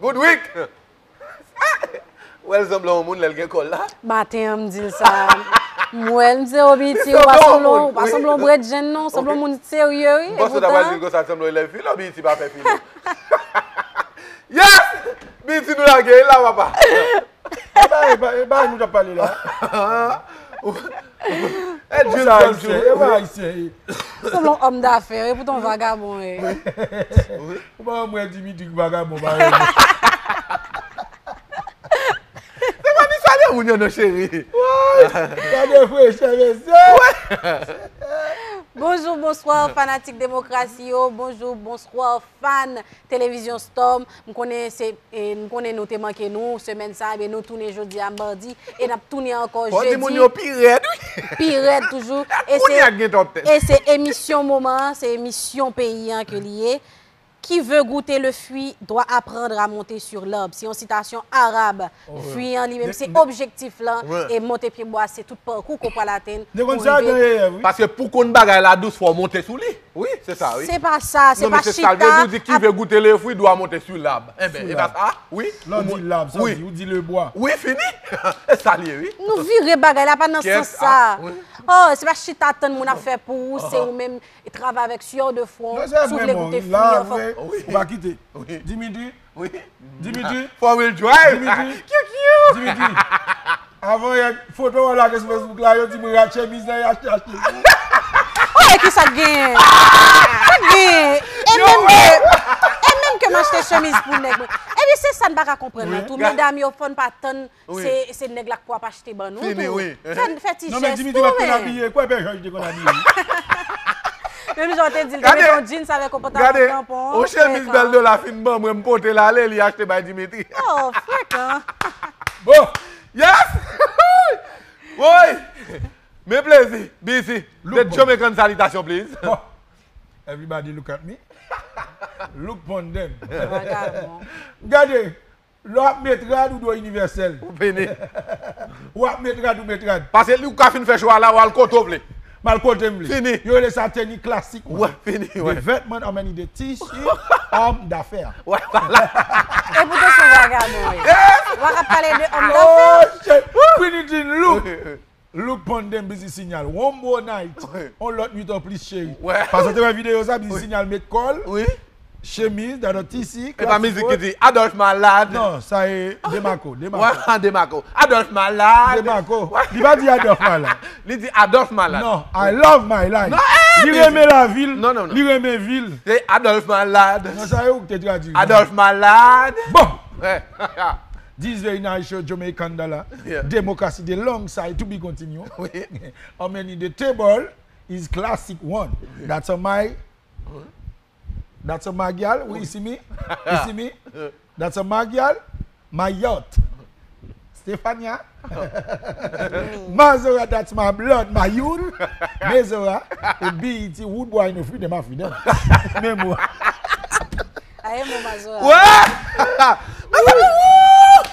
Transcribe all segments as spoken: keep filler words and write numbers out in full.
Good week! Ou wè l sanble yon moun lè l gen kòl la? Maten an, m di l sa. M wè l, m di, "O, Biti, ou pa sanble yon, ou pa sanble yon bredjenn, non. Ou sanble yon moun serye, wi." M panse w ta pral di l konsa, l sanble yon elèv filo, Biti pa fè filo. Yes! Biti, nou lage, la, papa. E ba, e ba, e ba, nou t ap pale la. E Jules Ayisyen, e ba Ayisyen. Sanble yon òm dafè, wi, poutan yon vagabon, wi. Ou pa wè mwen Dimitri k vagabon, pa wè mwen. Se pa ni salye moun yo non, cheri. Gade freche, mesye. Bonjou, bonswa, fanatik demokrasi yo. Bonjou, bonswa, fan Televizyon Storm. M konnen se, e, m konnen nou te manke nou semèn sa, ebyen nou tounen jodi a madi, e n ap tounen ankò jedi. Fò di moun yo pi rèd, wi. Pi rèd toujou. E se, e se emisyon moman an, se emisyon peyi an ke li ye. Qui veut goûter le fruit doit apprendre à monter sur l'arbre. Se yon sitasyon arab. Fwi an li menm, se objektif lan. E monte pye bwa, se tout pakou ke w pral atenn pou rive. Paske pou konn bagay la dous, fò w monte sou li. Wi, se sa, wi. Se pa sa, se pa chita. Non, men se sa l vle di, qui veut goûter le fruit doit monter sur l'arbre. Enben, e pa sa? Wi. Lè w di l'arbre, sa w di, ou di le bois. Wi, fini. E sa l ye, wi. Nou vire bagay la, pa nan sans sa. Oh, se pa chita tann moun ap fè pou ou, se ou menm. E travay avèk sueur de front, si w vle goute fwi an, fòk. Ou pa kite. Dimitri. Dimitri. Four wheel drive. Dimitri. Dimitri. Avan yè, foto w lage sou Facebook la, yo di mwen rat chemiz la, y achte, achte. Oh, e kisa k genyen? Sa k genyen? E menm ke, e menm ke m achte chemiz pou nèg mwen. Ebyen, se sa n pa ka konprann nan tou. Medam yo, fò n pa tann Se, se nèg la k ap achte ban nou tou. Fini, wi. Fè, fè ti jès tou, men. Non, men Dimitri pa t konn abiye. Kwè Pè Jòj te konn abiye. Menm jan w te di l, te mete yon jeans avèk yon pantalon kranpon. Yon chemiz bèl dola fin ban mwen, m pote l ale, li achte bay Dimitri. Oh, frekan. Bon. Yes! Woy! Men plezi, Biti. The Jamaican salutation, please. Bon. Everybody look at me. Look pon dem. Gade. Lè w ap met rad, ou dwe inivèsèl. Ou fini. W ap met rad, ou met rad. Paske li ou ka fin fè chwa la, w al kote w vle. M al kote m vle. Fini. Yo rele sa teni klasik. Wè, fini, wè. Des vêtements, a mani de tissu, homme d'affaires. Wè, vwala. E poutan se yon vagabon, wi. Yes! W ap pale de homme d'affaires. Oh, shit. Quinidine, look. Look pon dem, Busy Signal. One more night. Wi. On lòt nwit anplis, cheri. Wè. Paske w te wè videyo sa, Busy Signal met kòl. Wi. Chemiz, dadò tisi, e pa mizik ki di, "Adolphe malad." Non, sa e Demarco, Demarco. Wè, Demarco. "Adolphe malad." Demarco. Wè. Li pa di Adolphe malad. Li di, "Adolphe malad." Non, I love my life. Non, eh, li renmen lavi l. Non, non, non. Li renmen vi l. Se Adolphe malad. Non, sa e ou ki te tradui. "Adolphe malad." Bon. Wè. This very nice show, Jamaican Dollar. Yeah. Democracy, the long side to be continue. Wi. How many the table is classic one. That's a my, that's a my girl. You see me? You see me? That's a my girl. My yacht. Stefania. Mazora, that's my blood, my youth. Mezora, e B E T, Wood Boy, no freedom, my freedom. Memo. Aye, mo Mazora. Wè! Mezanmi, wou!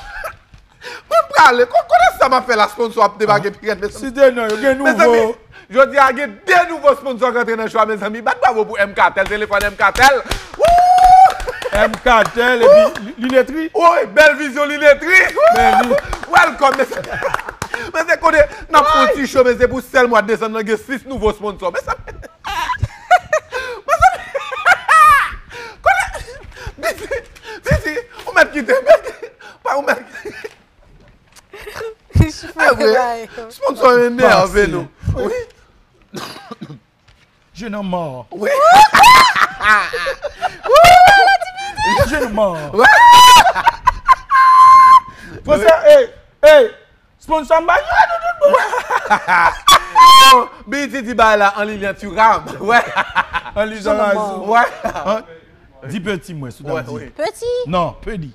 Mwen prale. Ko-, konnen sa m ap fè la, sponsor ap debake pi rèd, mezanmi. Site non, yo gen nouvo. Mezanmi, jodi a gen de nouvo sponsor k antre nan show a, mezanmi. Bat bravo pou M Kartel, telefòn M Kartel. Wou! M Kartel, epi li-, linetri. Wi, Bèl Vizyon Linetri. Bèl vi- Welcome, mezanmi. Men se kote n ap fè yon ti show, men se pou sèl mwa desanm nan gen sis nouvo sponsor. Mezanmi. Mezanmi. Kote, Biti, Biti, ou mèt kite, mèt, pa ou mèt. Sponsor yo enève nou. Wi. Je n'en mò. Wi. Je n'en mò. Wi. Fò sa, ey, ey, sponsor m pa jwe nou tout bon. Bon, B E T di bagay la an li lyanti ram. Wè. An li jan razou. Wè. Di peti mwen, sou ta di. Peti? Non, pedi.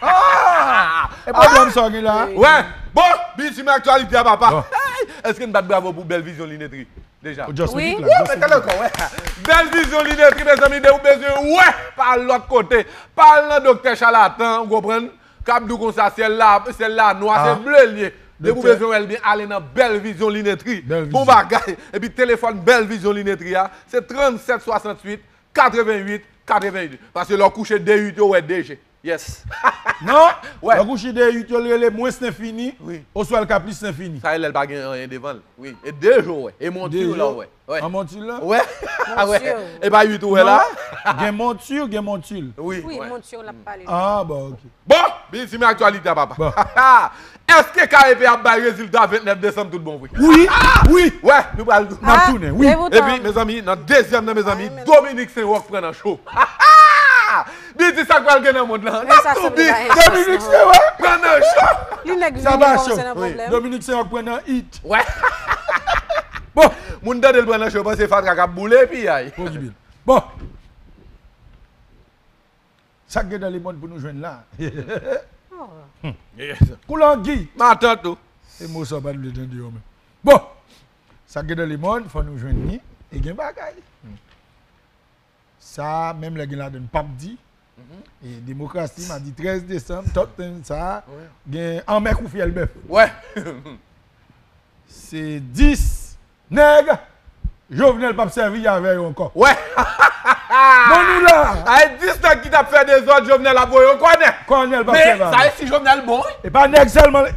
Ah! E pwoblèm sa w gen la? Wè. Bon, B E T men aktyalite a, papa. Bon. Èske n bat bravo pou Bèl Vizyon Linetri deja? Wi. Wou, mete l ankò, wè. Bèl Vizyon Linetri, mezanmi, de ou bezwen wè, pa al lòt kote. Pa al nan doktè chalatan, ou konprann? K ap di w konsa, syèl la, syèl la nwa, se ble l ye. Depi w bezwen wè l byen, ale nan Bèl Vizyon Linetri. Bon bagay. Epi telefòn Bèl Vizyon Linetri a, se trannsèt swasanntuit, katrevennuit, Katreven uit. Paske lè w kouche de uit yo, wè de je. Yes. Non, lè w kouche de uit yo, l rele mwens lenfini, oswa l ka plis lenfini. Sa e lè l pa gen anyen devan l. Wi. E de je w wè. E monti w la w wè. An monti la? Wè. Wè. E pa uit ou wè la? Gen monti, gen monti. Wi. Wi, monti w l ap pale. Ah, bon, ok. Bon, Bill Team aktyalite a papa. Èske K E P ap bay rezilta vennèf desanm tout bon vre? Wi, wi. Wè, nou pral n ap tounen, wi. Epi, mezanmi, nan dezyèm nan, mezanmi, Dominique Saint-Roch pran nan cho. Bill Team, sa k pral gen nan mond lan? N ap tou bi. Dominique Saint-Roch pran nan cho. Sa pa cho. Dominique Saint-Roch pran nan it. Wè. Bon, moun tande l pran nan cho, panse fatra k ap boule, epi ay. Bon. Sa k gen nan lemonn pou nou jwenn la? Koulè angiy. Matant ou. Se mo sa w pa t vle tande yo menm. Bon, sa k gen nan lemonn, fò nou jwenn li. E gen bagay. Sa, menm lè gen ladan n p ap di. E demokrasi, madi trèz desanm, top ten sa, gen anmè kou fyèl bèf. Wè. Se dis nèg Jovenel p ap sèvi avè yo ankò. Wè. Non, nou la. Ay, dis nèg ki t ap fè dezòd, Jovenel ap voye yon kònè. Kònè l p ap sèvi avè. Men sa e si Jovenel bon, wi. E pa nèg sèlman.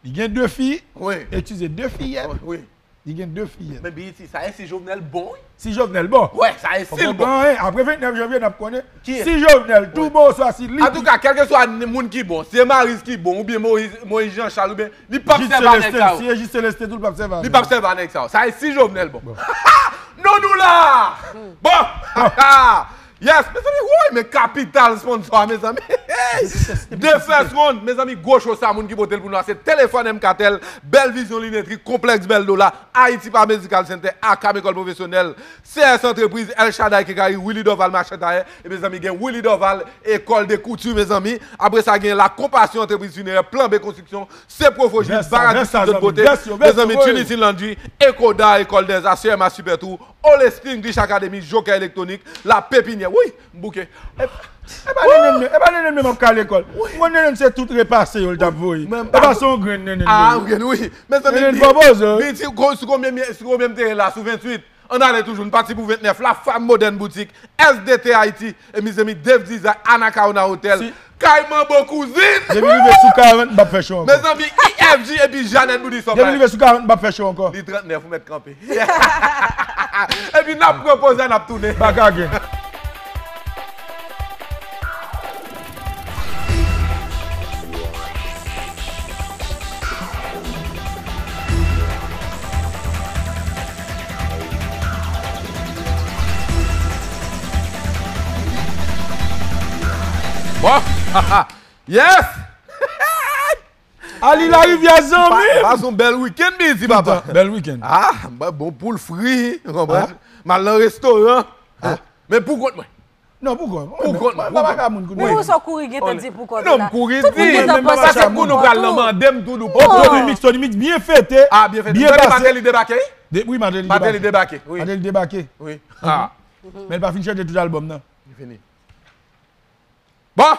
Li gen de fi. Wi. Eskize, de fiyèt. Wi. Li gen de fiyèt. Men B E T, sa e si Jovenel bon, wi. Si Jovenel bon. Wè, sa e si l bon. Apre vennèf janvye, n ap konnen. Si Jovenel tou bon, oswa si li. Antouka, kèlkeswa moun ki bon, si se Maryse ki bon, oubyen Moïse, Moïse Jean Charles, oubyen, li p ap sèvi a nèg sa yo. Si se Jis Selestin tou, li p ap sèvi a nèg sa yo. Li p ap sèvi a nèg sa yo. Sa e si Jovenel bon. Non, nou la! Bon! Yes, mezanmi, woy, men kapital sponsor, mezanmi. The first one, mezanmi, gwo cho sa, moun ki pote l pou nou a, se Telefòn M Katel, Bèl Vizyon Linetri, Konplèks Bèl Dola, Haiti Paramédical Center, Akam Ekòl Pwofesyonèl, C S Antrepriz, El Shaddai Kenkayri, Willy Dorval Machann Tayè, e mezanmi, gen Willy Dorval École de Couture, mezanmi. Apre sa, gen La Compassion Antrepriz Finerè, Plan B Konstriksyon, Se Profojit, Baradi Sud, lòt kote. Mezanmi, Tunisie Laundry, Ecoda, École des Arts, C M A Super Tour, Olestin, Glitch Academy, Joker Électronique, La Pépinière. Wi, m bouke. E pa Nene m, e pa Nene m ap kale lekòl. M konn Nene m se tout repase yo l t ap voye. E pa se yon grenn Nene m voye. Ah, yon grenn, wi. Mezanmi, Nene m fò poze. Sou konbyen, sou konbyen m te ye la, sou venntuit? Ann ale toujou, n pati pou vennèf la, Femme Moderne Boutique, S D T Haiti, e mezanmi, Dave Design, Anacaona Hotel, Kay Manbo Kouzin. Depi rive sou karant, m p ap fè cho ankò. Mezanmi, I F G epi Jeannette Boutique Supply. Depi rive sou karant, m p ap fè cho ankò. Li trannèf, ou mèt kanpe. Epi n ap pran poz la, n ap tounen. Bagage. Bon. Yes! Ali Larivière, zanmi m! Pase yon bèl wikenn, Bill Team, papa. Bèl wikenn. Ah, bon poul fri, ou konprann? M al nan restoran. Men pou kont mwen. Non, pou kont mwen. Pou kont mwen. Papa ka moun kounye a. Ou sa kouri gentan di pou kont ou la. Non, m kouri di. Tout moun gentan panse se pou kont ou. Paske kounye a ou pral nan mande m tou, nou poko. Tony Mix, Tony Mix byen fete. Ah, byen fete. Byen pase. Martelly debake, wi? Martelly debake. Martelly debake, wi. Martelly debake. Wi. Ah. Men l pa fin chante tout albòm nan. Li fini. Bon!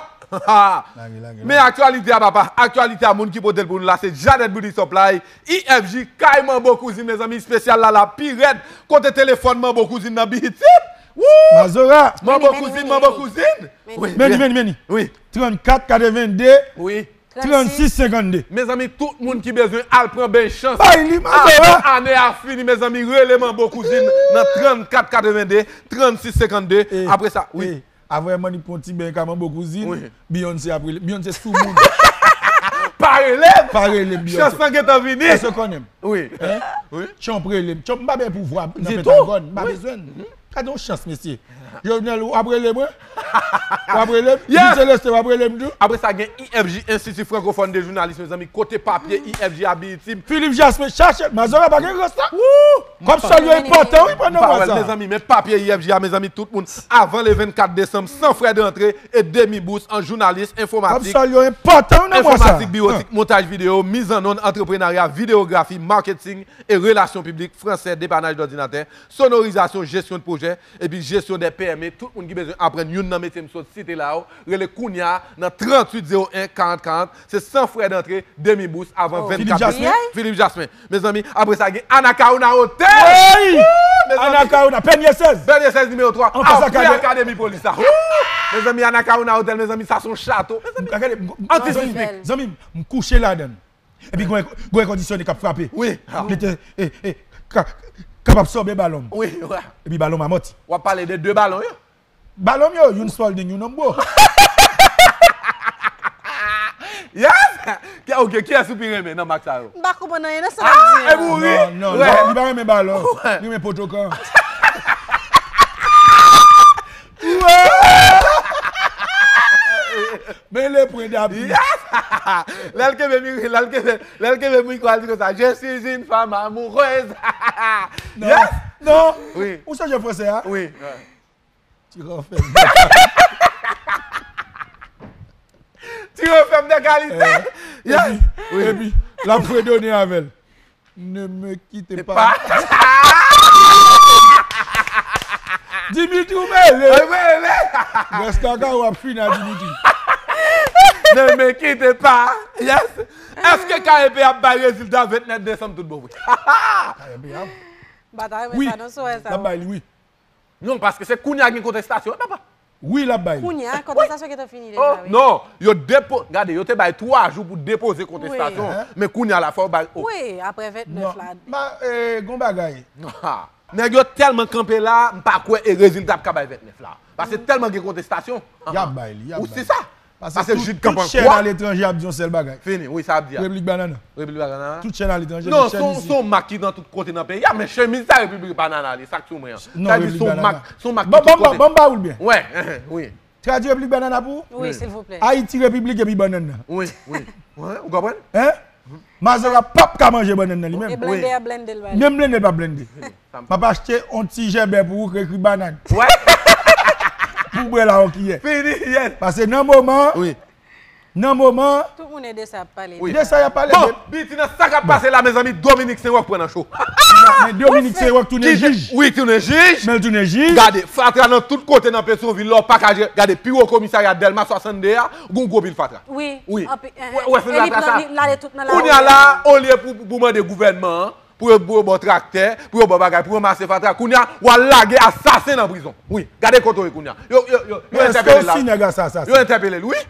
Men aktyalite a, papa. Aktyalite a, moun ki pote l pou nou la, se Jeannette Beauty Supply, I F G, Kay Manbo Kouzin, mezanmi, espesyal la, la pi rèd. Kote telefòn Manbo Kouzin nan, Bill Team? Woo! Mazora! Manbo Kouzin, Manbo Kouzin! Wi, Meni, Meni, Meni. Wi. Trannkat katrevende. Wi. Trannsis senkannde. Mezanmi, tout moun ki bezwen al pran beny chans. Bay li, Mazora! Avan ane a fini, mezanmi, rele Manbo Kouzin nan trannkat katrevende, trannsis senkannde. Apre sa, wi. Avan m annik pran ti beny ka Manbo Kouzin, Beyoncé ap rele. Beyoncé sou moun. Pa rele m! Pa rele m, Beyoncé. Chans lan gentan vini. Èske w konnen m? Wi. Hein? Wi. Trump rele m. Trump m pa bezwen pouvwa nan Pentagòn. M pa bezwen l. Gade yon chans, mesye. Jovenel, w ap rele mwen? W ap rele m? Yes! Di Celeste, w ap rele m tou? Apre sa, gen I F J, Institut Francophone de Journalisme, mezanmi, kote papye I F J a, Bill Team. Philippe Jasmin, chache l. Mazora pa gen rès la. Woo! Kòb sòl yo enpòtan, wi, pandan mwa sa. Mezanmi, men papye I F J a, mezanmi, tout moun, avan le vennkat desanm, san frè d'antre e demi bous an jounalis, enfòmatik. Kòb sòl yo enpòtan, wi, nan mwa sa. Enfòmatik, biwotik, montaj videyo, mizannonn, antreprenarya, videyografi, marketing e relasyon piblik, fransè, depanaj dòdinatè, sonorizasyon, jesyon de pwojè, epi jesyon de Eme, tout moun ki bezwen aprann youn nan metye m sot site la yo, rele kounya nan tranntuit zewo en karant karant. Se san frè dantre, demi bous, avan vennkat. Philippe Jasmin? Philippe Jasmin. Mezanmi, apre sa, gen Anacaona Hotel. Hey! Woo! Mezanmi. Anacaona, Pènye sèz. Pènye sèz, nimewo twa. Anfas apre akademi. Akademi polis la. Woo! Mezanmi, Anacaona Hotel, mezanmi, sa se yon chato. Mezanmi, gade, m- anti sismik. Zanmi m, m kouche ladan l. Epi gwen, gwen kondisyone k ap frape. Wi. Li te, e, e, ka, k ap absòbe balon m. Wi, wi. Epi balon m amòti. W ap pale de de balon yo? Balon m yo, youn Spalding, youn Ombo. Yes! Ki, ok, kiyès ou pi renmen nan mak sa yo? M pa konprann anyen nan sa w ap di a. Epi w ri? Non, non, li pa renmen balon. Li renmen potokan. Men le pwen d'api. Yes! Lè l kenbe mi, lè l kenbe, lè l kenbe mikwo a, l di konsa, "Je suis une femme amoureuse." Non, yes! Non. Wi. Ou sonje fransè a? Wi. Ti ranfèm. Ti ranfèm de kalite. Eh, yes. Epi, epi, l ap fredone avè l. Ne me quitte pas. Dimitri, ou mele. Ou mele. Rès kaka w ap fini a Dimitri. Ne me quitte pas. Yes. Èske K E P ap bay rezilta vennèf desanm tout bon vre? K E P ap. M pa ta renmen sa non, si w wè sa. L ap bay li, wi. Non, paske se kounye a gen kontestasyon, wi, papa. Wi, l ap bay li. Kounye a, kontestasyon gentan fini deja, wi. Non, yo depo-, gade, yo te bay twa jou pou depoze kontestasyon. Wi. Men kounye a la, fò yo bay, oh. Wi, apre vennèf la. Non, ma, eh, gon bagay. Nèg yo tèlman kanpe la, m pa kwè e rezilta ap ka bay vennèf la. Paske tèlman gen kontestasyon. Y ap bay li, y ap bay li. Ou si sa? Paske tout, tout chèn aletranje ap di yon sèl bagay. Fini, wi, sa ap di a. Repiblik Banana. Repiblik Banana. Tout chèn aletranje, non, se yon mak ki nan tout kote nan peyi a, men chemiz sa Repiblik Banana li, sa k sou mwen an. Sa di se yon mak, se yon mak ki tout kote. Ban m ba ou l byen. Wè, wi. Tradui Repiblik Banana pou ou? Wi, silvouplè. Ayiti, Repiblik epi bannann nan. Wi, wi. Ou konprann? Hein? Mazora p ap ka manje bannann nan li menm. E blende a blende l ba li. Menm blende l p ap blende. M ap achte yon ti jèbè pou ou k ekri bannann. Wè. Pou w bwè la yon kiyè. Fini, yes. Paske nan moman, wi. Nan moman. Tout moun e de sa y ap pale. Wi. De sa y ap pale. Bon, Biti, nan sa k ap pase la, mezanmi, Dominique Saint-Roch pran nan cho. Men Dominique Saint-Roch tounen jij. Wi, tounen jij. Men l tounen jij. Gade, fatra nan tout kote nan Petyonvil la, w pa ka jere. Gade, pi wo komisarya Dèlma swasannde a, gon gwo pil fatra. Wi. Wi. Anpi, eh, wè, wè, fatra sa. Kounye a la, olye pou, pou mande gouvènman an, pou yo, pou yo ba w traktè, pou yo ba w bagay, pou ranmase fatra. Kounye a, w al lage asasen nan prizon. Wi, gade kote w ye kounye a. Yo, yo, yo, yo entèpele l la. Yo entèpele l, wi.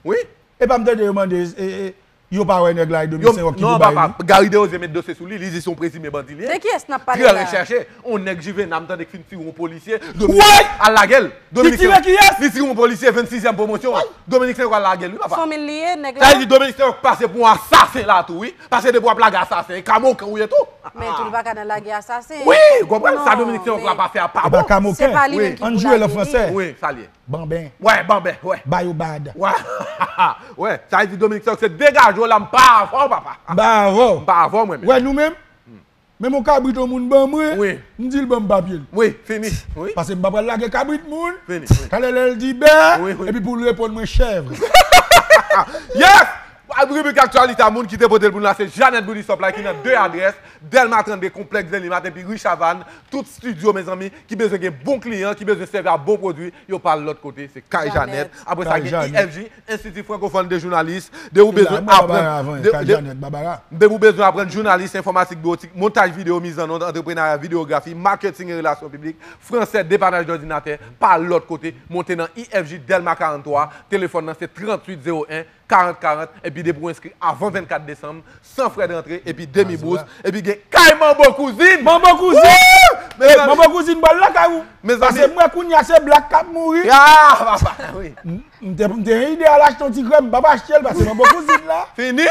Wi. E pa m tande yo mande, e, e, yo pa wè nèg la, e Dominique Saint-Roch ki pou bay li. Non, papa, Gary Desrosiers met dosye sou li, li di se yon prezime bandi li ye. De kiyès n ap pale la? Trè rechèche. On nèg Juvena, m tande k fin tire yon polisye, Dominique al lage l. Li tire kiyès? Li tire yon polisye vennsizyèm pwomosyon. Dominique Saint-Roch al lage l, wi, papa. Fanmi l li ye, nèg la? Sa vle di Dominique Saint-Roch pase pou yon asasen la tou, wi. Paske depi w ap lage asasen, e kamoken ou ye tou. Men tou, li pa ka nan lage asasen. Wi, ou konprann sa Dominique Saint-Roch la pa fè a pa bon. Se pa li menm ki pou lage li. Wi, sa l ye. Banben. Wè, banben, wè. Bayou bad. Wè. Wè, sa vle di Dominique Saint-Roch se degaje w la, m pa avè w, papa. M pa avè w. M pa avè w, mwen menm. Wè, nou menm? Menm yon kabrit yon moun ban mwen, m di l ban m papye l. Wi, fini. Wi. Paske m pa pral lage kabrit moun. Fini, wi. Talè lè l di bè, wi, wi, epi pou l reponn mwen chèv. Yes! Ribrik aktyalite a, moun ki te pote l pou nou la, se Jeannette Boudy Supply ki nan de adrès, Dèlma trannde, konplèks Delimat, epi ri Chavannes, tout estidyo, mezanmi, ki bezwen gen bon kliyan, ki bezwen sèvi a bon pwodui, yo pa al lòt kote, se kay Jeannette. Apre sa, gen I F J, Institut Francophone de Journalistes, de ou bezwen aprann, de, de, de ou bezwen aprann jounalis, enfòmatik, biwotik, montaj videyo, mizannonn, antreprenarya, videyografi, marketing e relasyon piblik, fransè, depanaj dòdinatè, pa al lòt kote, monte nan I F J Dèlma karannntwa, telefòn nan se tranntuit zewo en, karant karant, epi depi w enskri avan vennkat desanm, san frè dantre, epi demi bous, epi gen kay Manbo Kouzin! Manbo Kouzin! Woo! Manbo Kouzin pral lakay ou. Paske m wè kounye a se blak k ap mouri. Ah, papa, wi. M, m te, m te gen ide al achte yon ti krèm, m p ap achte l, paske Manbo Kouzin la. Fini.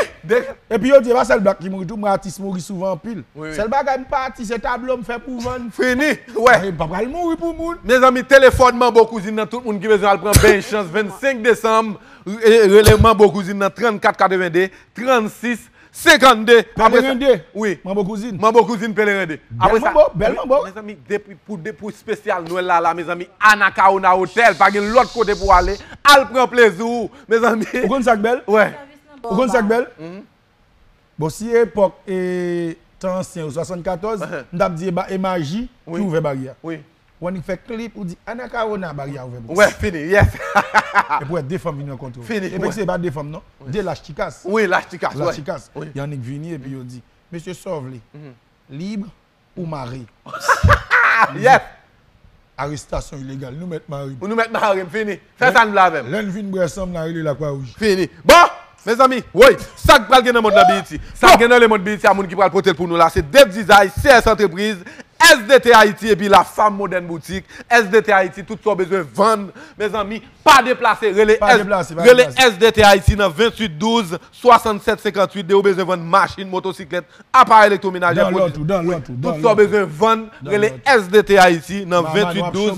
Epi yo di, e pa sèl blak ki mouri tou, m wè atis mouri souvan anpil. Wi, wi. Sèl bagay m pa atis, se tablo m fè pou vann. Fini. Wè. M pa pral mouri pou moun. Mezanmi, telefòn Manbo Kouzin nan, tout moun ki bezwen al pran beny chans vennsenk desanm, E, rele Manbo Kouzin nan trannkat katrevende, trannsis, senkannde. Apre sa, Pèleren de. Wi. Manbo Kouzin. Manbo Kouzin, Pèleren de. Bèl manbo, bèl manbo. Mezanmi, depi pou, de, pou espesyal Nwèl la, la, mezanmi, Anacaona Hotel, pa gen lòt kote pou w ale, al pran plezi w, mezanmi. Ou konn sa k bèl? Wè. Ou konn sa k bèl? Bon, si epòk, e, tan ansyen yo, swasannkatòz, m t ap di e ba-, e maji ki ouvè baryè a. Wi. Ou annik fè klip, ou di, "Ana Kawona, bari a ouvè pou ou." Wè, fini, yes. Epi wè de fanm vin rankontre w. Fini, epi wè. Se pa de fanm, non. De las chikas. Wi, las chikas, wè. Las chikas. Wi. Y annik vini, epi yo di, "Mesye, sa w vle? Lib ou mare?" Yes! Arestasyon ilegal. Nou mèt mare m. Nou mèt mare m, fini. Fè sa n vle avè m. Lè n vin bwè san m, n a rele Lakwa Wouj. Fini. Bon, mezanmi, woy, sa k pral gen nan mond nan B E T. Sa k gen nan lemonn B E T a, moun ki pral pote l pou nou la, se Dave Dizay, C S Entreprise, S D T Haiti epi La Femme Moderne Boutique. S D T Haiti, tout sa w bezwen vann. Mezanmi, pa deplase, rele S D T Haiti nan venntuit douz, swasannsèt senkanntuit. De ou bezwen vann machin, motosiklèt, aparèy elektromenajè, pwodui. Tout sa w bezwen vann, rele S D T Haiti nan venntuit douz,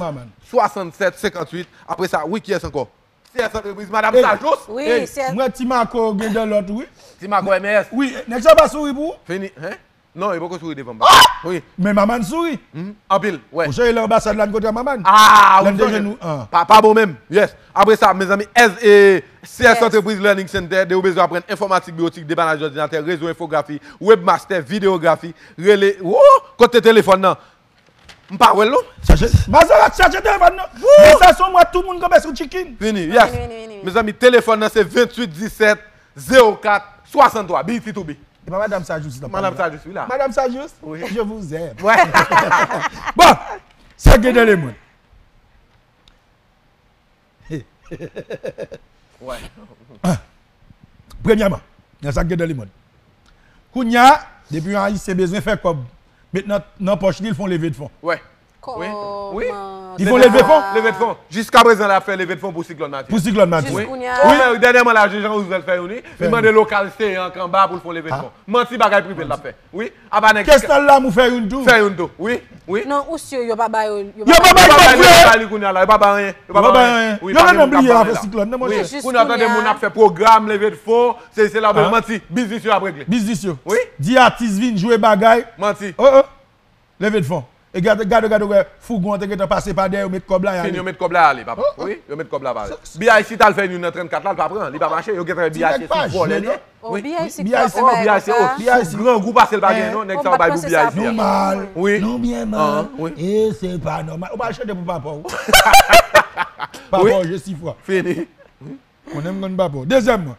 swasannsèt senkanntuit. Apre sa, wi, kiyès ankò? C S Entreprise, Madam Sajous. Wi, mwen Ti Mako gen dan lòt, wi. Ti Mako M S. Wi, nèg sa pa souri pou ou? Fini, hein? Non, li poko souri devan m, papa. Wi. Men Maman souri. Anpil, wè. Ou cheri, lè anbasad la, n kontre a Maman. Ah, ou sonje. Papa bon menm. Yes. Apre sa, mezanmi, S, e, C S Entreprise Learning Center, de ou bezwen aprann enfòmatik, biwotik, depanaj òdinatè, rezo, enfografi, webmaster, videyografi, rele, wo, kote telefòn nan? M pa wè l non. Chache, Mazarat, chache telefòn nan. Men sa se yon mwa tout moun kanpe sou chicken. Fini, yes. Mezanmi, telefòn nan se venntuit disèt zewo kat swasanntwa, B E T to B. E pa Madam Sajous la. Madam Sajous, wi la. Madam Sajous, je vous aime. Bon, sa gen nan lemonn. Premyèman, nan sa k gen nan lemonn. Kounye a, depi yon Ayisyen bezwen fè kòb, met nan, nan pòch li, l fè yon leve de fon. Wi. Wi. Li fè yon leve de fon. Leve de fon. Jiska prezan, l ap fè leve de fon pou siklòn Matye. Pou siklòn Matye. Wi. Dènyèman la, Jean Roosevelt fè youn, wi. Li mande lokal Seyank anba pou l fè yon leve de fon. Manti, bagay prive l ap fè. Wi. Apa nèg. Kesnal Lamou fè youn tou. Fè youn tou. Wi, wi. Non, ou si yo pa ba yo, yo pa ba yo, yo pa ba li kounye a la, yo pa ba anyen. Yo pa ba anyen. Wi, yo pa menm bliye afè siklòn nan, monchè. Kounye a tande moun ap fè pwogram, leve de fon, se, se la, manti, biznis yo ap regle. Biznis yo. Wi. Di atis vin jwe bagay. Manti. Oh, oh. Leve de fon. E gade, gade, gade, wè, fougon an te gentan pase pa dèyè, yo met kòb la, y ale. Fin, yo met kòb la, y ale, papa. Wi, yo met kòb la, papa. B I C t al fè youn nan trannkat la, l pa pran, li pa mache, yo gentan wè B I C se vòlè li ye. Wi, B I C, oh, B I C, oh, grangou pase l pa gen non, nèg sa yo bay pou B I C a. Nou mal, nou byen mal, e se pa nòmal. Ou pa chante pou papa w. Papa w, je suis fwa. Fini. Konnen m konn papa w. Dezyèmman,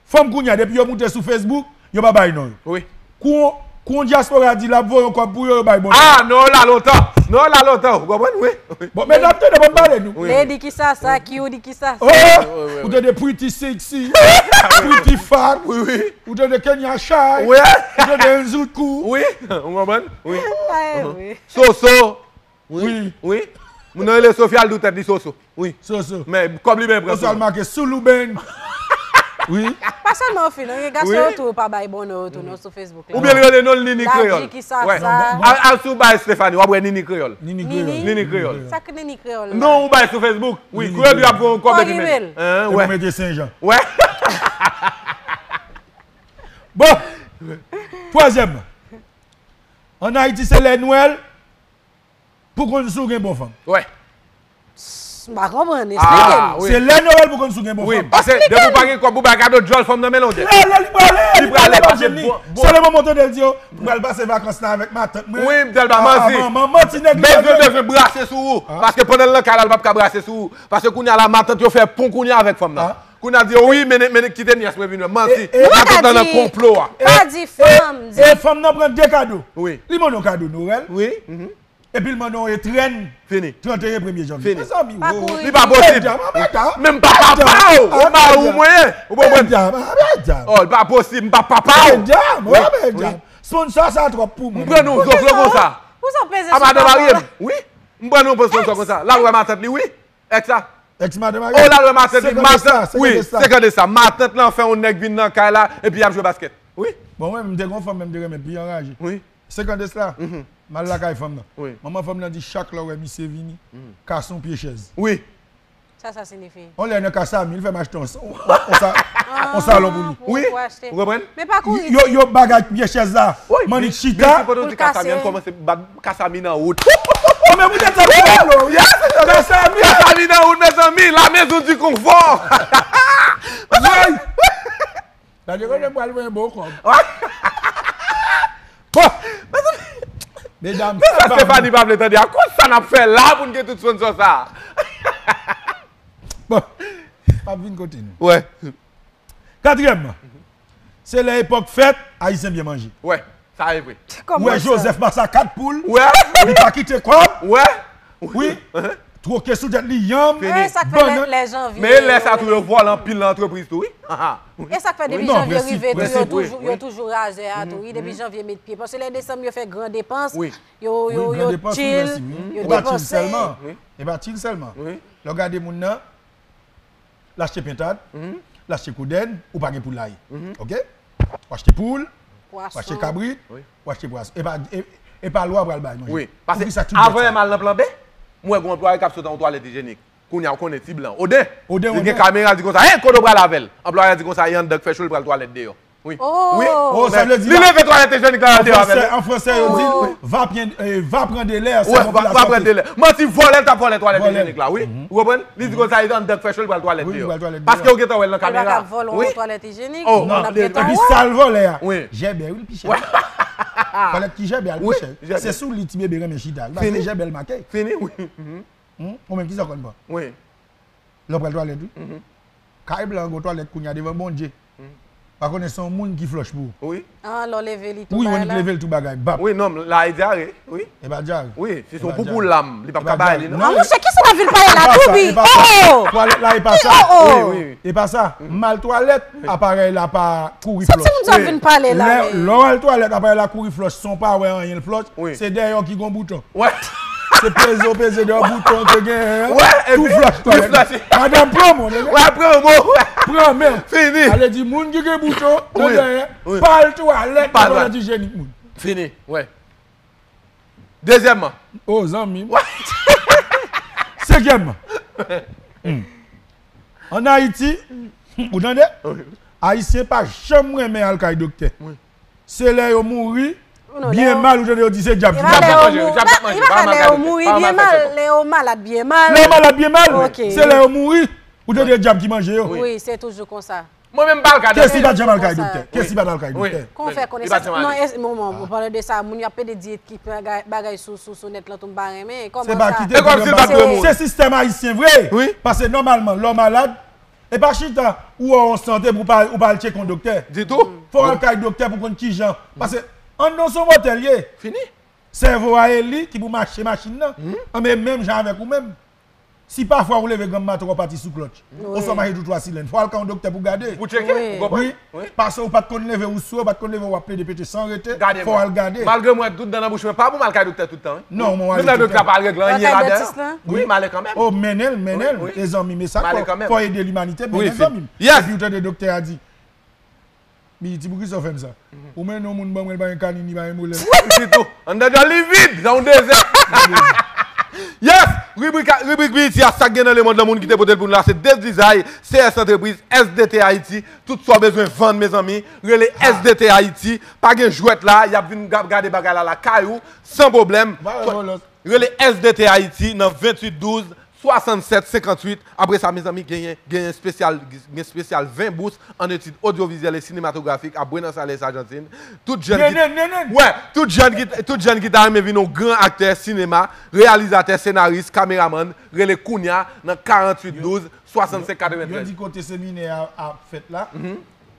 fanm kounye a, depi yo moute sou Facebook, yo pa bay non yo. Wi. Kou, kou dyaspora di l ap voye yon kòb pou yo, yo bay bon. Ah, non, la lontan. Non, la lontan. Ou konprann? Wi. Bon, medam, tande, bon, pale nou. Lady ki sa, sa, ki ou di ki sa, sa. Oh, ou tande Pretty Sexy, Pretty Fat. Wi, wi. Ou tande Kenya Shy. Wi. Ou tande Nzoukou. Wi, ou konprann? Wi. Soso. Wi. Wi. Moun nan rele Sofia, l di tèt li Soso. Wi. Soso. Men kòb li byen pran. Oswald make sou Louben. Wi. Pa sèlman ou fi, non, gen gason yo tou, yo pa bay bon non yo tou, non, sou Facebook la. Oubyen li rele non l Nini Kreyòl. Al, al sou bay Stephanie, w ap wè Nini Kreyòl. Nini Kreyòl. Nini Kreyòl. Sa k Nini Kreyòl la? Non, ou bay sou Facebook. Wi, Kreyòl yo ap voye yon kòb epi men. Hein, wè. Mete Senjan. Wè. Bon. Twazyèm. Ann Ayiti, se lè Nwèl pou konn si w gen bon fanm. Wè. M pa konprann, eksplike m. Se lè Nwèl pou konn si w gen bon fanm. Wi, paske depi w pa gen kòb pou bay kado djòl, fanm nan men longè. Li prale, li prale, li prale, paske bon, bon. Sèlman m tande l di yo, m pral pase vakans la avèk matant mwen. Wi, m tèl pa manti. Manman, manti nèg li bezwen, bezwen brase sou ou. Paske pandan l nan kay la, l p ap ka brase sou ou. Paske kounye a la, matant yo fè pon kounye a avèk fanm nan. Kounye a di yo, wi, men, men kite nyès mwen vin wè m. Manti. Matant lan nan konplo a. Pa di fanm, di. E fanm nan pran de kado. Wi. Li mande yon kado Nwèl. Wi. Epi l mande yon etrèn. Fini. Tranteyen premye janvye. Fini. Mezanmi, wo. Li pa posib. Men m pa papa w. Ou mari w mwen ye. Ou konprann? Oh, li pa posib, m pa papa w. Medam, oh, medam. Sponsor sa twòp pou mwen. M pran nou zoflo konsa. Pou sa w peze sou madanm mari m. Wi. M pran nou sponsor konsa. L al wè matant li, wi. Èks sa. Èks madanm mari. Oh, l al wè matant li, matant. Wi, senkant de sa. Matant lan fè yon nèg vin nan kay la, epi y ap jwe baskèt. Wi. Bon, mwen, m te gon fanm, men m te renmen pi anraje. Wi. Senkant de sa. M al lakay fanm nan. Wi. Manman fanm nan di chak lè w wè misye vini, kase yon pye chèz. Wi. Sa sa siyifi? On lè nan Kasami, li fè m achte yon, yon, yon sa-, yon salon pou li. Wi. Ou konprann? Men pa kouri. Yo, yo bagay pye chèz la. Wi, mannik chita. Pou l kase. Kasami, an kòmanse bat Kasami nan wout. Ou menm ou te tande palo, wi. Kasami. Kasami nan wout, mezanmi, la maison du confort. Gade kote m pral voye bon kòb. Bon. Medam, men sa Stephanie pa vle tande a. Kout sa N ap fè la pou n gen tout sponsor sa a. Bon, m ap vin kote nou. Wè. Katriyèmman, se lè epòk fèt, Ayisyen byen manje. Wè, sa e vre. Ou wè Joseph Massa kat poul, li pa kite kòb. Wè. Wi. Twoke sou tèt li yanm, bannann. Men lè sa tou yo vòlè anpil nan antrepriz tou wi. E sa k fè depi janvye rive tou yo toujou razè a tou wi depi janvye met pye paske lè desanm yo fè gran depans yo yo yo chill yo depanse. E pa chill sèlman. Lè w gade moun nan, l achte pentad, l achte kodenn, ou pa gen pou l laye. Ok? W achte poul, w achte kabrit, w achte pwason. E pa lwa pral bay manje. Wi. Paske avan yè m al nan plan B, m wè gon anplwaye k ap sot an yon twalèt ijenik. Kounye a ou konnen ti blan. Oden! Oden, li gen kamera, li di konsa, en, kote w pral avè l? Anplwaye a di konsa, e anndan k fè cho, li pral twalèt deyò. Wi. Wi. Oh, sa vle di. Li leve twalèt ijyenik la, al deyò avè l. An fransè, yo di, va pran, eh, va pran de lè, se yon va pran de lè. Manti, vòlè l t ap vòlè twalèt ijyenik la, wi. Ou konprann? Li di konsa, e anndan k fè cho, li pral twalèt deyò. Paske ou gentan wè l nan kamera. Li pa t ap vòlè yon twalèt ijyenik. Epi sa l vòlè a, jèbè, wi, l pi chè. Twalèt ki jèbè a, l pi chè. Se sou li ti bebe renmen chita. Li pa se jèbè l make. Fini, wi. Ou menm, kisa w konn pran? Wi. Lè w pral twalèt, wi. Kay blan an gon twalèt kounye a devan Bondye. Pa konnen se yon moun ki flòch pou ou. Wi. An, lè w leve li tou bagay la. Wi, yon nèg leve l tou bagay, bap. Wi, nonm, la e dyare, wi. E pa dyare. Wi, si se yon poupou lam, li p ap ka bay li, non. An, monchè, kisa n ap vin pale la, Douby? Oh! Twalèt la, e pa sa. Wi, wi, wi. E pa sa. M al twalèt, aparèy la pa kouri flòch. Sa timoun sa ap vin pale la, men. Lè w al twalèt, aparèy la kouri flòch, san w pa wè anyen l flòch, se dèyè w ki gon bouton. Wè. Se peze w peze de bouton ke genyen an. Wè, epi tou flòch twalèt. Madanm pran mwen. Wè, pran mwen. Pran men. Fini. Ale di moun ki gen bouton nan genyen, pa al twalèt nan twalèt ijyenik moun. Fini, wè. Dezyèmman. O zanmi m. Senkyèmman. Ann Ayiti, ou tande? Ayisyen pa janm renmen al kay doktè. Se lè yo mouri byen mal ou tande yo di se dyab ki manje yo. Lè yo mouri byen mal, lè yo malad byen mal. Lè yo malad byen mal, se lè yo mouri ou tande dyab ki manje yo. Wi, se toujou konsa. Mwen menm m pa al kay doktè. Kèsi pa t janm al kay doktè? Kèsi pa t al kay doktè? Kon fè konesans. Non, an palan de sa, moun yo ap pede di ki bagay sou nèt lan tou m pa renmen. Kòman sa? Se sistèm ayisyen vre. Paske nòmalman, lè w malad, E pa chita ou wè yon sante pou pa ou pa al tcheke yon doktè. Ditou. Fò w al kay doktè pou konn kijan. Paske anndan w se yon mòtèl ye. Fini. Sèvo a e li ki pou mache machin nan. Anben menm jan avèk ou menm. Si pafwa ou leve granm maten w ap pati sou klòtch. Oswa w mache tou twa silèn. Fò w al kay yon doktè pou gade. Pou tcheke. Ou konprann? Wi. Paske ou pa t konn leve ou swe, ou pa t konn leve w ap plede pete san rete. Fò w al gade. Malgre mwen tout dan nan bouch mwen pa pou m al kay doktè tout tan wi. Non, mwen ale doktè. Wi, m ale kanmenm. O, mennen l, mennen l. E zanmi m, e sa k fò ede limanite, mennen zanmi m. Epi ou tande doktè a di, Piti, poukisa w fè m sa? Ou mennen yon moun ban mwen, li pa gen kanini, li pa gen molè. Piti tou. Anndan djòl li vid, jan yon dezè. Yes! Ribrik, ribrik Piti a, sa k gen nan lemonn lan, moun ki te pote l pou nou la, se Desdizay, C S Antrepriz, S D T Ayiti, tout sa w bezwen vann, mezanmi, rele S D T Ayiti, pa gen jwèt la, y ap vin gade bagay la lakay ou, san pwoblèm. Rele S D T Ayiti nan venntuit douz swasannsèt senkantuit. Apre sa, mezanmi, genyen, genyen espesyal, gen espesyal ven bous an etid odyovizyèl e sinematografik a Buenos Aires, Ajantin. Tout jèn ki, wè, tout jèn ki, tout jèn ki ta renmen vin yon gran aktè sinema, reyalizatè, senaris, kameramann, rele kounya nan karanntuit douz swasannsèt katreventwèz. Yo di kote seminè a ap fèt la,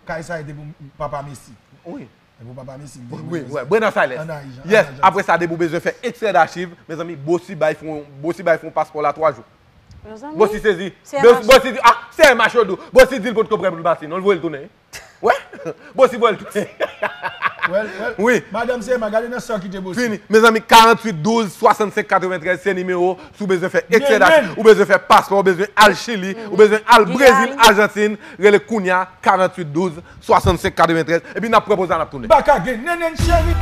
kay sa a te pou papa Messi. Wi. Epi w pa pale si l gen Wi, wi, Buenos Aires. Yes, apre sa depi w bezwen fè ekstrè dachiv, mezanmi, Bossy bay fè yon, Bossy bay fè yon paspò la twa jou. Bossy sezi. Bossy di, ah, C M H yo di w. Bossy di l potko prè pou l pati non, l voye l tounen. Wè? Bossy voye l tounen. Wi. Madanm C M A, gade nan sa w kite Bossy. Fini. Mezanmi, karanntuit douz swasannsèt katreventrèz se nimewo. Si w bezwen fè ekstrè dachiv, ou bezwen fè paspò, ou bezwen al Chili, ou bezwen al Brezil, Ajantin, rele kounya, karanntuit douz swasannsèt katreventrèz, epi n ap pran poz la, n ap tounen. Baka gen nenen cheri.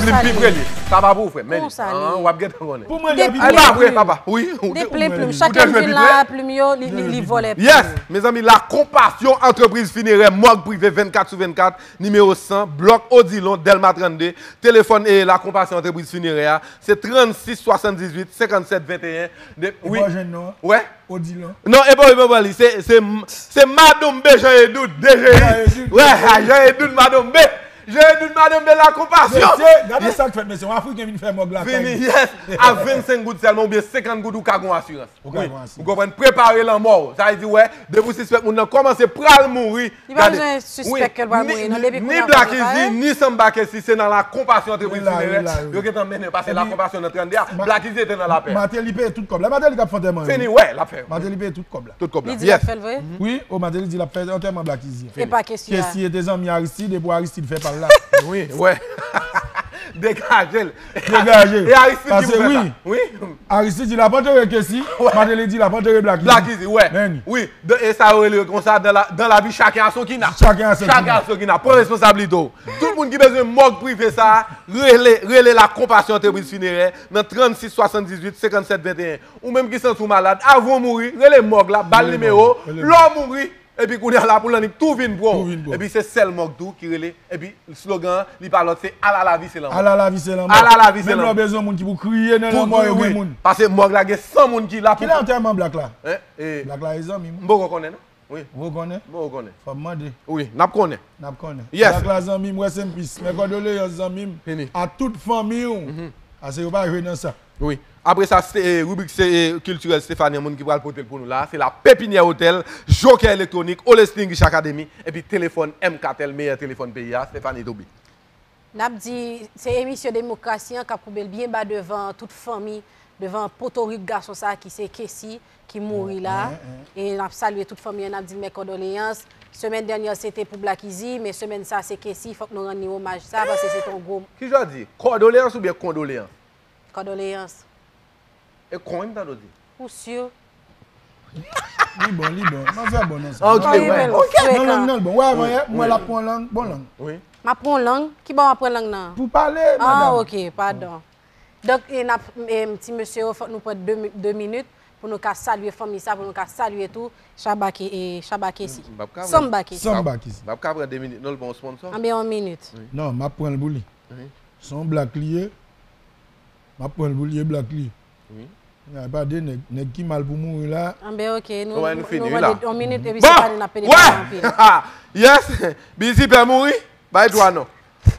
Li pi premye. Sa pa pou ou, frè m. Men li. Konsa li ye. W ap gentan konnen. Pou mwen, li ap... Ay, pa vre, papa. Wi. De plen plim. Chak lè m vin la, plim yo, li, li, li vole plim. Yes, mezanmi, La Compassion Entreprise Funéraire, mòg prive vennkat sou vennkat, nimewo san, blòk Odilon, Dèlma trannde. Telefòn e La Compassion Entreprise Funéraire a, se trannsis swasanndizuit senkannsèt venteyen. De, wi. Ou pa jwenn non an? Wè. Odilon. Non, e pa, e pa li. Se, se, se Madanm B, Jean Edoud, D G I. Jean Edoud. Wè, Jean Edoud, Madanm B. Jean Edoud, Madanm B, La Compassion. Mesye, gade sa k fèt, mesye. Yon Afriken vin fè mòg lakay li. Vini, yes. A vennsenk goud sèlman, oubyen senkant goud, ou ka gon asirans. Ou ka gon asirans. Wi. Ou konprann? Prepare lanmò w. Sa vle di, wè, depi w sispèk moun nan kòmanse pral mouri, li pa bezwen sispèk ke l pral mouri, non, depi kounye a, ni Black Easy, ni Samba Kessy, se nan La Compassion Entreprise Funéraire yo gentan mennen yo, paske La Compassion nan trannde a, Black Easy te nan lapè. Martelly peye tout kòb la. Martelly k ap fè antèman yo. Fini, wè, l ap fè. Martelly peye tout kòb la. Tout kòb la. Li di l ap fè l vre? Wi, o, Martelly di l ap fè antèman Black Easy. E pa Kessy a? Kessy te zanmi Aristide, epi Aristide fè pa l la. Wi, wè. Degaje l. Degaje. E Aristide ki pou fè sa. Wi. Aristide di l ap antere Kessy, Martelly di l ap antere Black Easy. Black Easy, wè. Wi. E sa yo rele konsa, dans la, dans la vie, chacun a son kina. Chacun a son kina. Chacun a son kina. Pran responsablite w. Tout moun ki bezwen mòg prive sa a, rele, rele La Compassion Entreprise Funéraire nan trannsis swasanndizuit senkannsèt venteyen. Ou menm ki santi w malad, avan w mouri, rele mòg la, ba l nimewo, lè w mouri, epi kounye a la pou l annik tou vin pran w. Epi se sèl mòg tou ki rele, epi slogan an, li pa lòt, se Ala lavi, se lanmò. Ala lavi, se lanmò. Ala lavi, se lanmò. Menm lè w bezwen moun ki pou kriye nan lanmò, yo gen moun. Paske mòg la gen san moun ki la pou... Kilè antèman Black la? Black la e zanmi m. M poko konnen non. Wi. Ou konnen? Bon, ou konnen. Fò m mande. Wi, n ap konnen. N ap konnen. Yes. Black la zanmi m, rest in peace. Men kondoleyans zanmi m. Fini. A tout fanmi w. Paske yo pa jwe nan sa. Wi. Apre sa, se, e, ribrik se, e, kiltirèl Stephanie, moun ki pral pote l pou nou la, se La Pépinière Hôtel, Joker Electronic, Olesling Rich Academy, epi telefòn M Katel, meyè telefòn peyi a, Stephanie Toby. N ap di, se emisyon Demokrasi an k ap koube l byen ba devan tout fanmi, devan potorik gason sa a ki se Kessy, ki mouri la. E n ap salye tout fanmi an, n ap di l mè kondoleyans. Semèn dènyè se te pou Black Easy, men semèn sa se Kessy, fòk nou rann li omaj sa, paske se te yon gwo... Kijan w di? Kòdoleyans oubyen kondoleyans? Kondoleyans. E kon wi m tande w di. Ou si? Li bon, li bon. Manzè bon nan sa. Ok, ok. Nan lang nan l bon. Wè, avan yè, mwen l ap pran lang, bon lang. Wi. M ap pran lang? Ki bò w ap pran lang nan? Pou pale, madanm. Ah, ok, padon. Donk, e n ap, e, ti mesye yo, fòk nou pran de mi-, de minit pou nou ka salye fanmi sa, pou nou ka salye tou Shabba Ke-, e, Shabba Kessy. Samba Kessy. Samba Kessy. M ap ka pran de minit, non, l pa yon sponsor? Anben yon minit. Non, m ap pran l pou li. Se yon Black li ye. M ap pran l pou l ye Black li. Wi. Kounye a, e pa de nèg. Nèg ki mal pou mouri la. Anben, ok, nou, nou mande yon minit, epi se pa nou n ap pede pale anpil. Yes! Bizi pè mouri, bay twa non.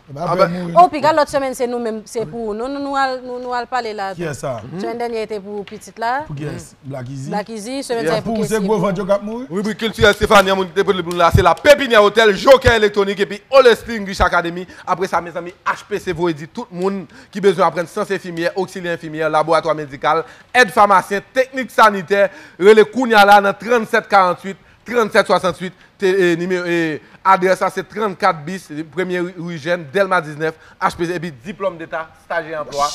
E pa pè mouri. O, piga lòt semèn, se nou menm, se pou ou. Nou, nou, nou al, nou, nou al pale la tou. Kiyès sa? Semèn dènyè, te pou pitit la. Pou kiyès? Black Easy. Black Easy, semèn sa pou Kessy. Pou se gwo vant yo k ap mouri? Ribrik kiltirèl Stephanie, moun ki te pote pou nou la, se La Pépinière Hôtel, Joker Electronic epi Olesling Rich Academy. Apre sa, mezanmi, H P C voye di tout moun ki bezwen aprann syans enfimyè, oksilyè enfimyè, laboratwa medikal, èd famasyen, teknik sanitè, rele kounye a la nan trannsèt karanntuit, trannsèt swasanntuit, te, e, nimewo, e, adrès la se trannkat bis, premye ri, ri Jèn, Dèlma diznèf, H P C, epi diplòm deta, staj e anplwa,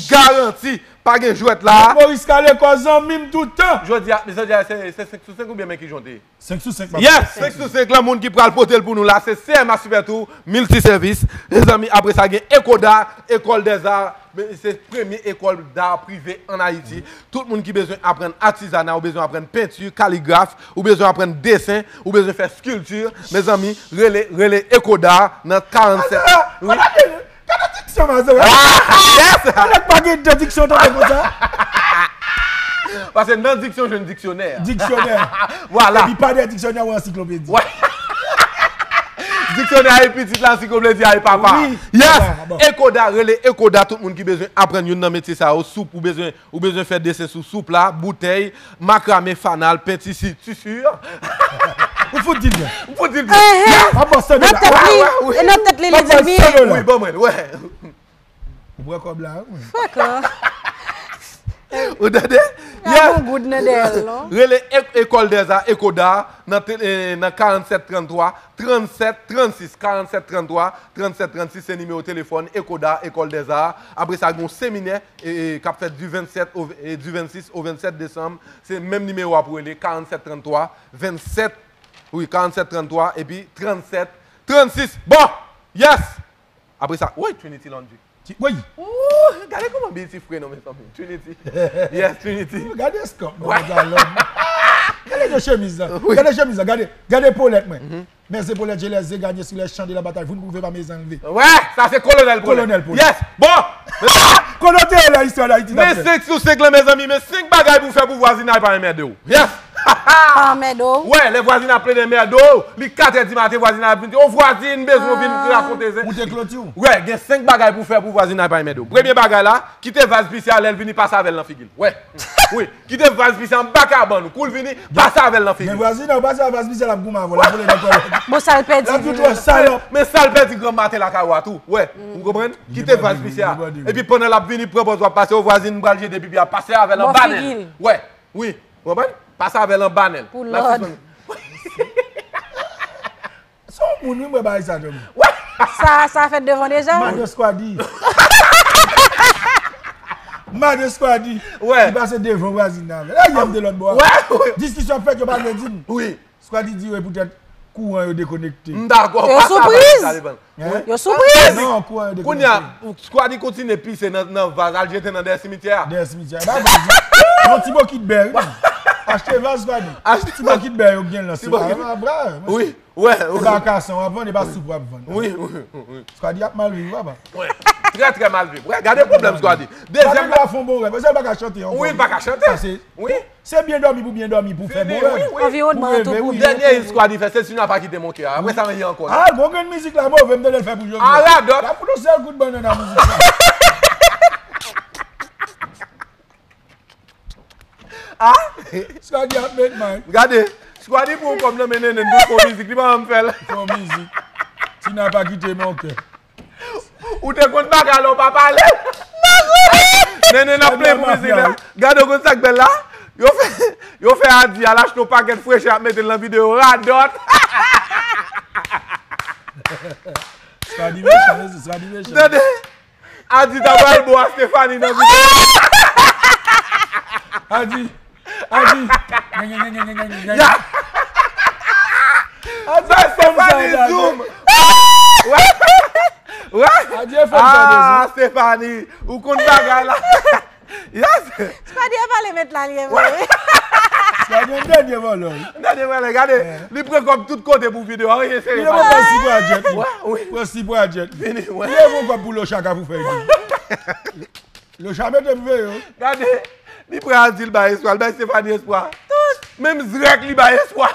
garanti, pa gen jwèt la. Maurice Kaleko, zanmi m tout tan. Jodi a, jodi a, se, se senk sou senk oubyen men ki jan w te ye? Senk sou senk, papa. Yes, senk sou senk lan, moun ki pral pote l pou nou la, se C M A Super Tour, milti sèvis. Mezanmi, apre sa, gen Ecoda, École des Arts, se premye ekòl da prive ann Ayiti. Tout moun ki bezwen aprann atizana, ou bezwen aprann penti, kaligraf, ou bezwen aprann desen, ou bezwen fè skilti, mezanmi, rele, rele Ecoda nan karanntsèt. Wi. Gade diksyon Mazora. Ah, yes! Nèg pa gen de diksyon tande konsa. Paske nan diksyon, jwenn diksyonè. Diksyonè. Vwala. Epi pa de diksyonè, ou ansiklopedi. Wè. Diksyonè a e pitit la, ansiklopedi a e papa. Wi. Yes! Bon, bon. Ecoda, rele Ecoda, tout moun ki bezwen aprann youn nan metye sa yo, soup, ou bezwen, ou bezwen fè desen sou soup la, boutèy, makrame, fanal, penti, si, tisi. Ou fout di l byen. M fout di l byen. Nan tèt li, e nan tèt li, li di l byen. Wi, ban mwen, wè. Ou pran kòb la, wi. Frekan. Ou tande? Yes. Gon goud nan dèyè l, non? Rele Ek-, École des Arts, Ecoda, nan te-, eh, nan karanntsèt tranntwa, trannsèt trannsis, karanntsèt tranntwa, trannsèt trannsis, se nimewo telefòn Ecoda, École des Arts. Apre sa, gen yon seminè, eh, eh, k ap fèt di vennsèt o, eh, di vennsis o vennsèt desanm. Se menm nimewo a pou rele, karanntsèt tranntwa, vennsèt, wi, karanntsèt tranntwa, epi trannsèt trannsis. Bon! Yes! Apre sa, woy, Trinity Laundry. Woy! Ooh, gade kòman Beauty fre non, mezanmi. Trinity. Yes, Trinity. Gade eskòp nan pantalon. Gade de chemiz la. Gade chemiz la. Gade, gade polèt mwen. Men se polèt, je les ai gagnés sur les champs de la bataille. Vous ne pouvez pas me les enlever. Wè, sa se kolonèl polèt. Kolonèl polèt. Yes, bon. Kote w te ye la, istwa Dayiti t ap fèt? Men senk sou senk lan, mezanmi, men senk bagay pou fè pou vwazinay pa anmède w. Yes. Pa anmède w. Wè, lè vwazin ap plede anmède w, li katrè di maten, vwazin ap vin di, o vwazin, m bezwen w vin rakonte zen. Ou te kloti w? Wè, gen senk bagay pou fè pou vwazinay pa anmède w. Premye bagay la, kite vaz pise a, lè l vini, pase avè l nan figi l. Wè. Wi. Kite vaz pise anba kabann ou. Kou l vini, pase avè l nan figi. Gen vwazinay, ou pase a vaz pise, l ap goumen avè w, l ap vole nan twalèt. Bon, sa l pèdi. L ap di w twò salòp. Men sa l pèdi granm maten lakay ou a tou. Wè, ou konprann? Kite vaz pise a. Epi pandan l ap vini, pran pòz w ap pase, o vwazin, m pral jete pipi a, pase avè l anba nen l. Wè, wi, ou konprann? Pase avè l anba nen l. Pou lòd. Se yon moun, wi, mwen bagay sa, Djòm. Sa, sa fèt devan deja? Madan Squaddy. Madan Squaddy. Wè. Li pase devan vwazin nan avè l. Ay, yè m te lòt bò a. Wè, wè. Diskisyon ap fèt, yo pa vle di m. Wi. Squaddy di, wi, poutèt kouran yo dekonekte. M dakò. Yo sou priz. Yo sou priz. Non, kouran yo dekonekte. Kounye a, Squaddy kontinye pise nan, nan vaz, al jete nan dèyè simityè a. Dèyè simityè a. Ba vaz. Yon ti bokit bè, wi. Achte vaz, Squaddy. Ti bokit bè yo gen lan. Ti bokit. Wi. Wè, wè. E pa kason w ap vann, e pa soup w ap vann. Wi, wi, wi. Squaddy ap mal viv, papa. Wè. Trè, trè mal viv. Wè, gade pwoblèm Squaddy. Dezyèm la. Squaddy pa fè yon bon rèv. Paske l pa ka chante ankò. Wi, l pa ka chante. Wi. Se byen dòmi pou byen dòmi, pou fè bon rèv. Anviwònman an tou pou byen. Dènye hit Squaddy fè, se si nou pa kite mon kè. Apre sa, anyen ankò. Ah, bon grenn mizik la, move, m tande l fè pou Jojo. Ah, radòt. L ap fout yon sèl kout bannann nan mizik la. Ah! Squaddy ap met may. Gade, Squaddy pran kòb nan men Nene pou fè mizik, li pa janm fè l. Fè mizik. Tu n'as pas quitté mon cœur. Ou te konn bagay la, ou pa pale. Nene n ap plen pou mizik la. Gade, ou konn sa k bèl la? Yo fè, yo fè Adi al achte yon pakèt frechè ap mete l nan videyo, radòt. Squaddy mechan, mezanmi, Squaddy mechan. Tande. Adi ta pral bo a Stephanie nan videyo. Adi. Adi. Ya. Adi, fè m sa, Stephanie zoom. Wè. Wè. Adi, fè m sa, ah, Stephanie, ou konn bagay la. Yes. Squaddy a pale met la, li ye vre. Squaddy yon dènye vòlò, wi. Dènye vòlò, gade. Li pran kòb tout kote pou videyo, anyen sere pa. Li pran si pran jet. Wè, wi. Pran si pran jet. Fini, wè. Li leve yon kòb pou Lochaka pou fè li. Locha mete m veye w. Gade, li pran Adi, l bay espwa, l bay Stephanie espwa. Tout. Menm Zrèk li bay espwa.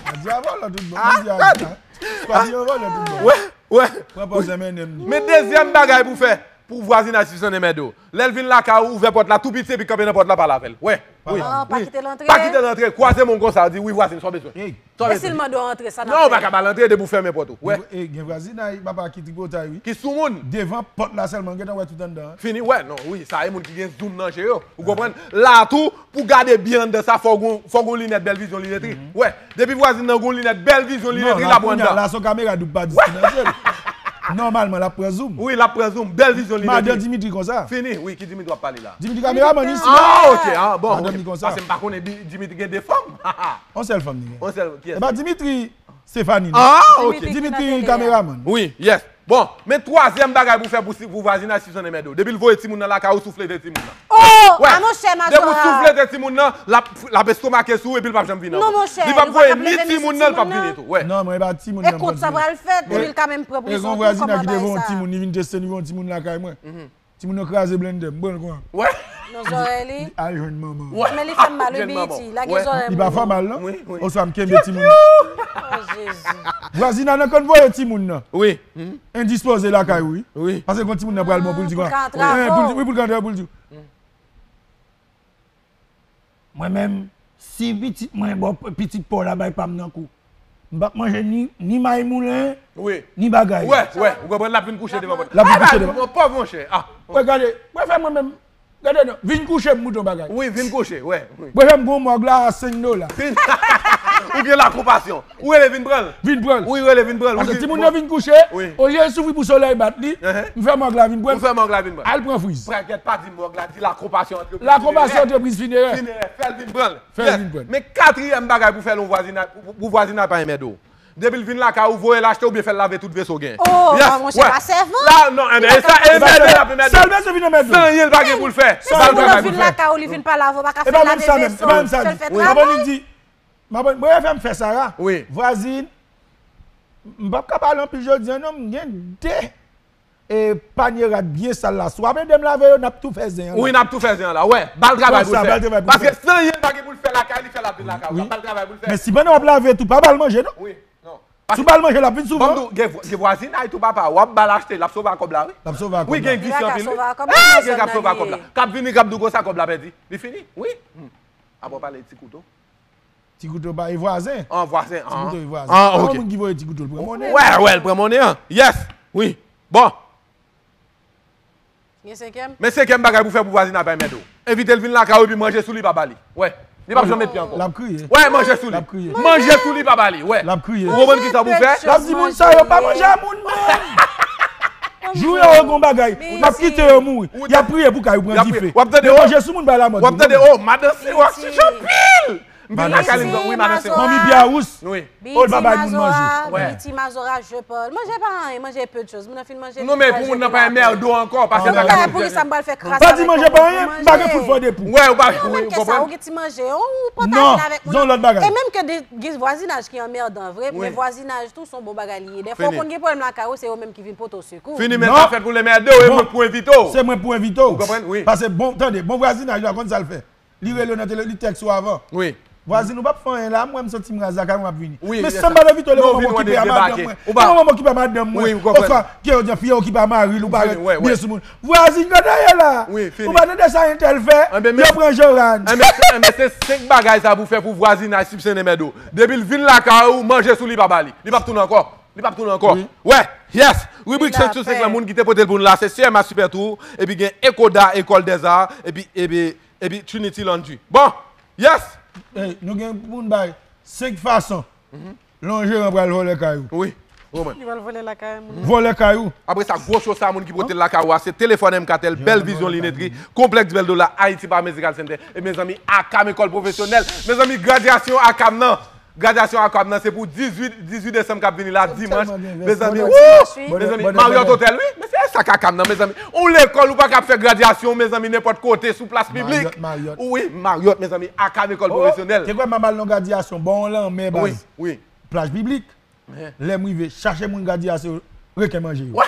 Adi a vòlò tout bon. Ah, Adi a vòlò. Squaddy a vòlò tout bon. Wè, wè. Pran pòz M N M li. Men dezyèm bagay pou fè, pou vwazinay sispann anmède w. Lè l vin lakay ou, ouvè pòt la tou piti epi kanpe nan pòt la, pale avè l. Wè. Wi. Ah, pa kite l antre. Pa kite l antre. Kwaze men w konsa, di, wi, vwazin, sa w bezwen? Sa w bezwen? E si l mande w antre, sa n ap fè? Non, ou pa ka ba l antre depi w fèmen pòt ou. Wè. Gen, e, gen vwazinay, papa, ki tripotay, wi. Ki sou moun. Devan pòt la sèlman, gentan wè tout anndan an. Fini, wè, non, wi, sa e moun ki gen zoom nan je yo. Ou konprann? La tou, pou gade byen anndan sa, fò w gon, fò w gon linèt bèl vizyon linetri. Wè, depi vwazin nan gon linèt bèl vizyon linetri, l ap wè anndan. Non, la, kounye a, la, se yon kamera doub pa disti nan je l. Nòmalman, l ap pran zoom. Wi, l ap pran zoom. Bèl vizyon linetri. Madan Dimitri konsa. Fini, wi, ki Dimitri w ap pale la? Dimitri kameramann isi. Ah, ok, ah, bon, ok. Madan li konsa. Paske m pa konnen Bi-, Dimitri gen de fanm. Yon sèl fanm li gen. Yon sèl, kiyès? E pa Dimitri, Stephanie, non? Ah, ok. Dimitri kameramann. Wi, yes. Bon, men twazyèm bagay pou fè pou si, pou vwazinay sispann anmède w. Depi l voye timoun nan lakay ou, souflete timoun nan. Oh, wè. Ah, monchè, majò. Depi w souflete timoun nan, l ap, l ap estomake sou ou epi l p ap janm vin ankò. Non, monchè, li p ap voye ni timoun nan, li p ap vini tou. Wè. Non, mwen, e pa timoun nan. E kot sa pral fèt, epi l ka menm pran prizon tou, kòman bagay sa? E gon vwazinay ki te voye yon timoun, li vin teste, li voye yon timoun lakay mwen. Timoun nan kraze blendè, m pran l kon. Wè. Nan zòrèy li. Li al jwenn manman. Wè. Men li fè m mal, wi, Biyiti. Lage zòrèy m. Li pa fè w mal, non? Wi, wi. Oswa m kenbe timoun. Oh, Jezi. Vwazinay nan konn voye timoun nan. Wi. Endispoze lakay ou, wi. Wi. Paske kon timoun nan pral bon pou l di, ah, pou l ka antre, wi, pou l di, pou l di. Mwen menm, si pitit mwen bò, pitit pa w la bay pa m nan kou, m p ap manje ni, ni may moulen, ni bagay. Wè, wè, ou konprann, l ap vin kouche devan pòt la. L ap vin kouche devan. Pòv, monchè. Ah. Wè, gade, wè, fè mwen menm. Gade non, vin kouche m mouton bagay. Wi, vin kouche, wè. Wè, fè m gon mòg la a senk dola. Ou gen lakonpasyon. Ou rele vin pran l. Vin pran l. Wi, rele vin pran l. Paske timoun nan vin kouche, olye l soufri pou solèy bat li, m fè mòg la vin pran l. Ou fè mòg la vin pran l. Al pran friz. Brèkèt, pa di mòg la, di lakonpasyon antrepriz finerè. Lakonpasyon antrepriz finerè. Finerè, fè l vin pran l. Fè l vin pran l. Men katriyèm bagay pou fè l yon vwazinay, pou, pou vwazinay pa enmède w. Depi l vin lakay ou, voye l achte oubyen fè l lave tout veso w gen. Oh, yes, monchè, pa sèvan. La, non, enben, e sa, e mèdo l ap mèdo. Sèl bezwen vin nan mèdo. San anyen l pa gen pou l fè. San anyen l pa gen pou l fè. Vin lakay ou, li vin pa lave, ou pa ka fè l lave veso, fè l fè travay. Mwen fè m fè sa la. Wi. Vwazin, m p ap ka pale anpil jodi an, non, m gen de e panye rad byen sal la. Si w ap ede m lave yo, n ap tou fè zen an la. Wi, n ap tou fè zen an la. Wè, ba l travay pou l fè. Paske san anyen l pa gen pou l fè lakay li, fè l ap vin lakay ou la. Ba l travay pou l fè. Men si pandan w ap lave tou, pa ba l manje, non. Wi, non. Si w ba l manje, l ap vin souvan. Ban m di w, gen vwa-, gen vwazinay tou, papa. W ap ba l achte, l ap sove ak kòb la, wi. L ap sove ak kòb la. Wi, gen visye anpil, wi. Ah, gen k ap sove ak kòb la. K ap vini, k ap di w konsa kòb la pèdi. Li fini, wi. Apre w pale de ti kouto. Ti kouto pa e vwazen. An, vwazen, an. Ti kouto e vwazen. An, ok. An, moun ki voye ti kouto, l pran monnen. Wè, wè, l pran monnen an. Yes. Wi. Bon. Gen senkyèm? Men senkyèm bagay pou fè pou vwazinay pa mèdo. Envite l vin lakay ou epi manje sou li, pa ba li. Wè. Li p ap janm met pye ankò. L ap kriye. Wè, manje sou li. L ap kriye. Manje sou li, pa ba li. Wè. L ap kriye. Ou konprann kisa pou fè? L ap di moun sa yo pa manje a moun menm. Jou yo, yo gon bagay. M ap kite yo mouri. Y ap priye pou kay ou pran dife. W ap tande, men manje sou moun pa lamòd. W ap tande, oh, madan se wòk chich anpil. M vin lakay li, wi, madan se wòk. Manmi Pyawous. Wi. Oh, l pa bay moun manje. Biti mazora, je parle. Manje pa anyen, manje peu de choses. Moun nan fin manje. Non, men pou moun nan pa enmède w ankò, paske bagay pou li sa m pral fè kras. Pa di manje pa anyen, m pa gen foul fò de pou. Wè, ou pa, wi, ou konprann? Ou gen ti manje, ou pataje avèk moun nan. Non, se yon lòt bagay. E menm ke gen vwazinaj ki anmèdan vre, men vwazinaj tou se yon bon bagay li ye. Dèfwa ou konn gen pwoblèm lakay ou, se yo menm ki vin pote w sekou. Fini, men sa fèt pou l enmède w, e mwen k pou envite w. Se mwen k pou envite w. Ou konprann? Wi. Paske bon, tande, bon vwazinaj la konn sa l fè. Li rele w nan tele, li tèks ou avan. Wi. Vwazin, ou p ap fè anyen la, m wè m santi m raz lakay mwen, m ap vini. Wi, men san m pa envite w, depi w okipe a madanm mwen. Depi w okipe a madanm mwen. Oswa, ke yo di fi a okipe a mari l, ou parèt byen sou moun. Vwazin, gade ye la. Ou pa tande sa entèl fè? Yo pran Joran. Enben, se senk bagay sa pou fè pou vwazinaj sipsyonnen mèdo. Depi l vin lakay ou, manje sou li, pa ba li. Li p ap tounen ankò. Li p ap tounen ankò. Wè, yes. Ribrik senk sou senk lan, moun ki te pote l pou nou la, se C M A Super Tour, epi gen Ekoda, École des Arts, epi, epi, epi Trinity Laundry. Bon, yes. Ey, nou gen pou n bay senk fason lè yon jeran pral vòlè kay ou. Wi, ou konprann. Li pral vòlè lakay moun. Vòlè kay ou. Apre sa, gwo cho sa, moun ki pote l lakay ou a, se Telefòn M K Tel, Bèl Vizyon Linetri, Konplèks Bèl Dola, Haiti Paramédical Center, e mezanmi, Akam Ekòl Pwofesyonèl. Mezanmi, gradyasyon Akam nan. Gradyasyon Akam nan, se pou dizuit, dizuit desanm k ap vini la, dimanch. Mezanmi, wou! Mezanmi, Marriott Hotel, wi. Men se sa k Akam nan, mezanmi. Yon lekòl, ou pa ka ap fè gradyasyon, mezanmi, nenpòt kote, sou plas piblik. Wi, Marriott, mezanmi, Akam Ekòl Pwofesyonèl. Te kwè m ap al nan gradyasyon, bò yon lanmè, baz. Wi, wi. Plaj piblik. Lè m rive, chache moun gradyasyon, reken manje yo.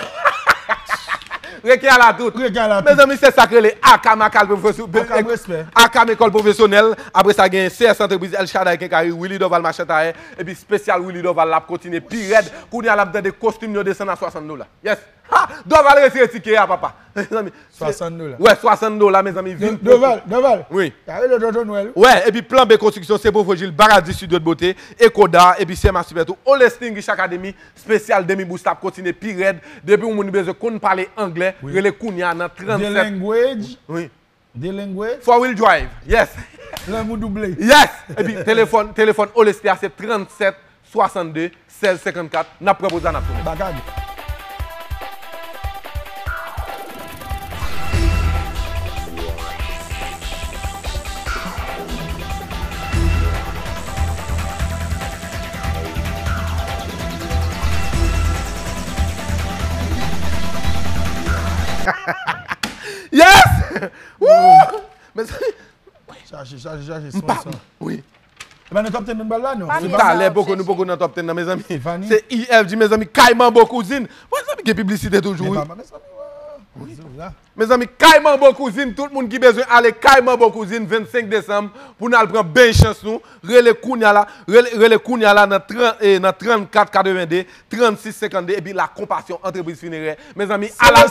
Reken ala tout. Reken ala tout. Mezanmi, se sa k rele Akam, Akam Pwofesyo-, Akam Respè. Akam Ekòl Pwofesyonèl. Apre sa, gen C S Antrepriz, El Shaddai Kenkayri, Willy Dorval Machann Tayè. Epi espesyal Willy Dorval la ap kontinye pi rèd. Kounye a, l ap tande kostim yo desann a swasant dola. Yes. Ha! Dorval retire tikè a, papa. Mezanmi, swasant dola. Wè, swasant dola, mezanmi, vin pou Dorval, Dorval. Wi. Ta rele Tonton Nwèl. Wè, epi Plan B Konstriksyon, Sepofojil, Paradis Studio de Beauté, Ekoda, epi C M A Super Tour, All Extinguish Academy, espesyal Demi Boost ap kontinye pi rèd. Depi yon moun bezwen konn pale anglè, rele kounye a nan trannsèt. The Language. Wi. The Language. Four wheel drive. Yes. Lanmou double. Yes. Epi telefòn, telefòn Olestia se trannsèt swasannde sèz senkannkat. N ap pran poz la, n ap tounen. Bagay. Yes! Woo! Mezanmi, chache, chache, chache, son, son. Wi. E pa nan top ten nou pral la, non. Se talè, poko, nou poko nan top ten nan, mezanmi. Se E F G, mezanmi, Kay Manbo Kouzin. Mezanmi, gen piblisite toujou, wi. Mezanmi, Kay Manbo Kouzin, tout moun ki bezwen ale Kay Manbo Kouzin, vennsenk desanm, pou n al pran beny chans nou. Rele kounye a la, rele, rele kounye a la nan trant, eh, nan trannkat katrevende, trannsis senkannde, epi La Compassion Entreprise Funéraire. Mezanmi, ala,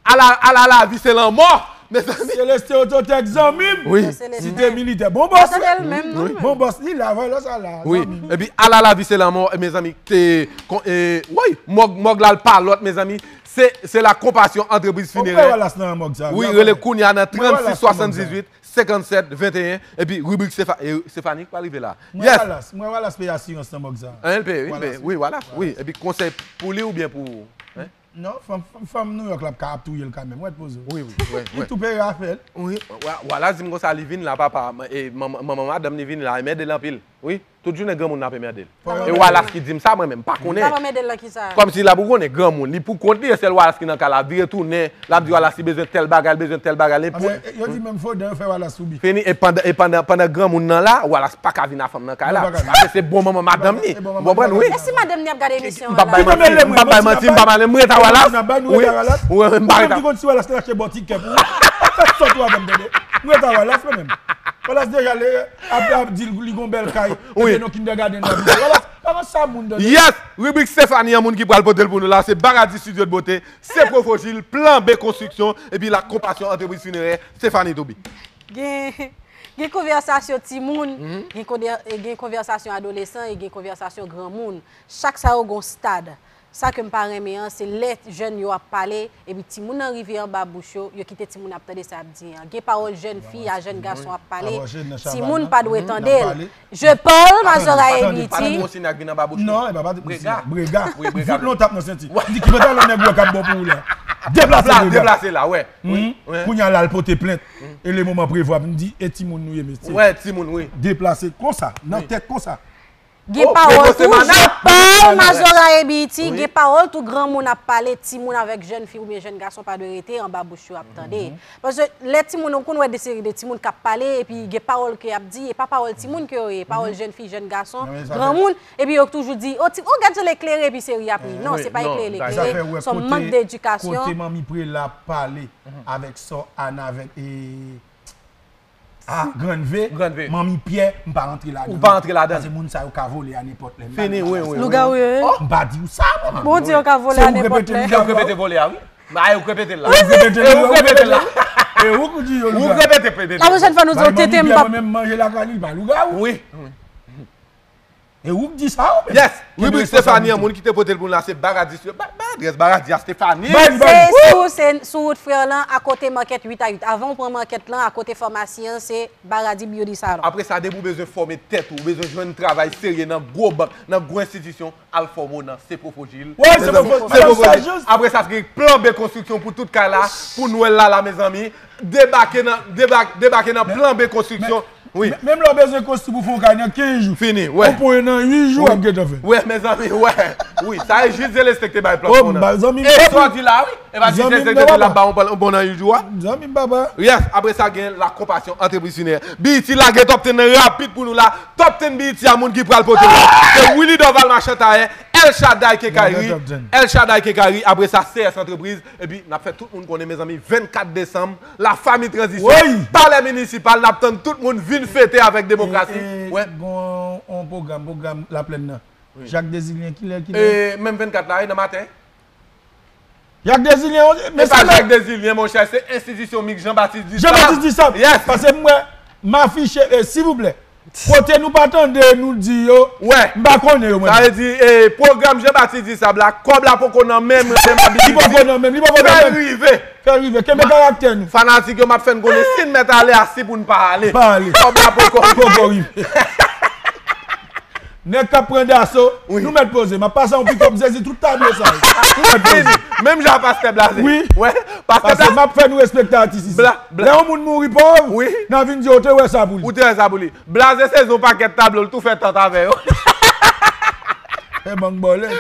ala, ala lavi se lanmò, mezanmi. Seleste Autotech, zanmi m. Wi. Site Militè. Bon bòs, wi. Bon bòs, li la, vòlè sa la, zanmi m. Epi ala lavi se lanmò, mezanmi. Te, kon, eh, woy, mòg, mòg la, l pa lòt, mezanmi. Se, se La Compassion Entreprise Funéraire. Ou wè Wallace nan mòg sa, wi, rele kounye a nan trannsis swasanndizuit, senkannsèt, venteyen, epi ribrik Sefa-, e, Stéphanie k pral rive la. Mwen Wallace, mwen Wallace peye asirans nan mòg sa. An, l peye, wi, l peye, wi, Wallace, wi. Epi konsèy pou li oubyen pou ou? Non, fanm, fanm, fanm Nouyòk la ap ka ap touye l kanmenm, wè, t poze w. Wi, wi, wi. Li tou peye afè l. Wi, Wa-, Wallace di m konsa, li vin la, papa, e, manman, manman madanm li vin la, e m ede l anpil. Wi, tout jounen granmoun nan ap enmède l. E Wallace ki di m sa, mwen menm, m pa konnen. L ap anmède l nan kisa? Kòmsi l ap, ou konnen, granmoun, li pou kont li, e sèl Wallace ki nan kay la, ap vire tounen, l ap di Wallace li bezwen tèl bagay, li bezwen tèl bagay, li pou... Yo di menm fodan yo fè Wallace soubi. Fini, e pandan, e pandan, pandan granmoun nan la, Wallace pa ka vin a fanm nan kay la. Paske se bon manman madanm li. Ou konprann, wi. E si madanm li ap gade emisyon an la? M p ap bay manti, m p ap bay manti, m p ap bay manti, m ret a Wallace. Wi, wi, m pa ret a... Ou menm ki konn si Wallace te achte bò tikè pou ou. Fè sòt ou avè m, tande. M ret a Wallace, mwen menm. Wallace deja le, ap, ap di li gon bèl kay, epi non kindergarten nan bouke. Wallace, pa nan sa moun, tande. Yes! Ribrik Stephanie an, moun ki pral pote l pou nou la, se Baradi Studio de Beauté, se Profojil, Plan B Konstriksyon, epi La Compassion Antrepriz Finerè, Stephanie Toubi. Gen, gen konvèsasyon timoun, gen konde-, gen konvèsasyon adolesan e gen konvèsasyon granmoun. Chak sa yo gon stad. Sa ke m pa renmen an, se lè jèn yo ap pale, epi timoun nan rive anba bouch yo, yo kite timoun ap tande sa y ap di an. Gen pawòl jèn fi a jèn gason ap pale, timoun pa dwe tande l. Je parle, ma zoraya ebiti. Non, e pa, pa brega. Brega. Wi, brega. Vit lon tap nan senti. Di ki pantalon nèg ou wè k ap bon pou ou la. Deplase, brega. Deplase la, wè. Wi, wi. Kounye a la, l pote plent. E le moman prevwa, m di, e timoun nou ye, mesye. Wè, timoun, wi. Deplase konsa, nan tèt konsa. Gen pawòl tou, je parle, ma zoraya ebiti, gen pawòl tou, granmoun ap pale, timoun avèk jèn fi oubyen jèn gason pa dwe rete anba bouch yo ap tande. Paske lè timoun, ou konn wè de seri de timoun k ap pale, epi gen pawòl ke y ap di, e pa pawòl timoun ke yo ye, pawòl jèn fi, jèn gason, granmoun, epi yo toujou di, o, ti, o, gad jan l eklere, epi se ri ap ri. Non, se pa eklere l eklere, se yon mank dedikasyon. Kote manmi Prela ap pale avèk sò Ana, avèk, e, Ah, Grann V, Grann V. Manmi Pyè, m pa rantre ladan. Ou pa rantre ladan. Paske moun sa yo ka vole a nenpòt lè. Fini, wi, wi, wi. Lougawou yo ye? M pa di w sa, mwen. Bon, di yo ka vole a nenpòt lè. Se ou k repete lougawou. Ou k repete vole a, wi. Ba, ou k repete l la. Ou k repete l la. E ou k di yo lougawou. Ou k repete pede l. La pwochèn fwa nou di yo tete m p ap. Manmi Pyè, mwen menm manje lakay li, pa lougawou. Wi. E ou k di sa, ou menm? Yes! Ribrik Stephanie an, moun ki te pote l pou nou la, se Baradi. Ba, ba adrès Baradi a, Stephanie. Se sou, se sou wout Frè lan, akote makèt uit a uit. Avan w pran makèt lan, akote famasi an, se Baradi Beauty Salon. Apre sa, depi w bezwen fòme tèt ou, ou bezwen jwenn travay serye nan gwo bank, nan gwo enstitisyon, al fòme w nan Se Profojil. Wi, Se Profojil. Apre sa, se gen Plan B Konstriksyon pou tout kay la, pou Nwèl la, la, mezanmi. Debake nan, debak-, debake nan Plan B Konstriksyon. Wi. Men, menm lè w bezwen konstwi pou fè yon kay nan kenz jou. Fini, wè. Ou pon nan uit jou, w ap gentan fè. Wè, mezanmi, wè. Wi, sa e jis Zelensky te bay plan pou nan. E sa w di la, wi. E pa jis Zelensky te di l ap ba yon plan bon nan uit jou a. Zanmi m, papa. Yes, apre sa gen La Compassion Entreprise Funéraire. B E T lage top ten nan rapid pou nou la. Top ten B E T a moun ki pral pote l la. Se Willy Dorval Machan Tayè, El Shaddai Kenkayri. El Shaddai Kenkayri, apre sa C S Entreprise. Epi, n ap fè tout moun konnen, mezanmi, vennkat desanm, Lafanmi Tranzisyon, Palè Minisipal, n ap tann tout moun vin fete avèk demokrasi. E, e, gon yon pwogram, pwogram Laplèn nan. Wi. Jak Dezilyen, kilè, kilè? E, menm vennkat la, wi, nan maten. Jak Dezilyen, wi, men se pa Jak Dezilyen, monchè, se enstitisyon Mik Jan Batis Disab. Jan Batis Disab. Yes. Paske m wè, m afiche, e, silvouplè. Kote nou pa tande nou di yo, m pa konnen yo, mwen. Sa vle di, e, pwogram Jan Batis Disab la, kòb la poko nan men m, men m ap di. Li poko nan men m, li poko nan men m. Fè l rive. Fè l rive, kenbe karaktè nou. Fanatik yo, m ap fè n konnen si n mèt ale, a si pou n pa ale. Pa ale. Kòb la poko. Poko rive. Nèg k ap pran daso, nou mèt poze. M ap pase yon pikòp zezi tout tablo sa yo. Nou mèt poze. Menm jan a pastè Blaze. Wi. Wè, pastè Blaze. Paske m ap fè nou respekte atis isi. Bla, bla. Lè yon moun mouri pòv, wi, n a vin di yo te wè sa pou li. Ou te wè sa pou li. Blaze sezi yon pakèt tablo, l tou fè tant avè yo. Fè bang bòlè.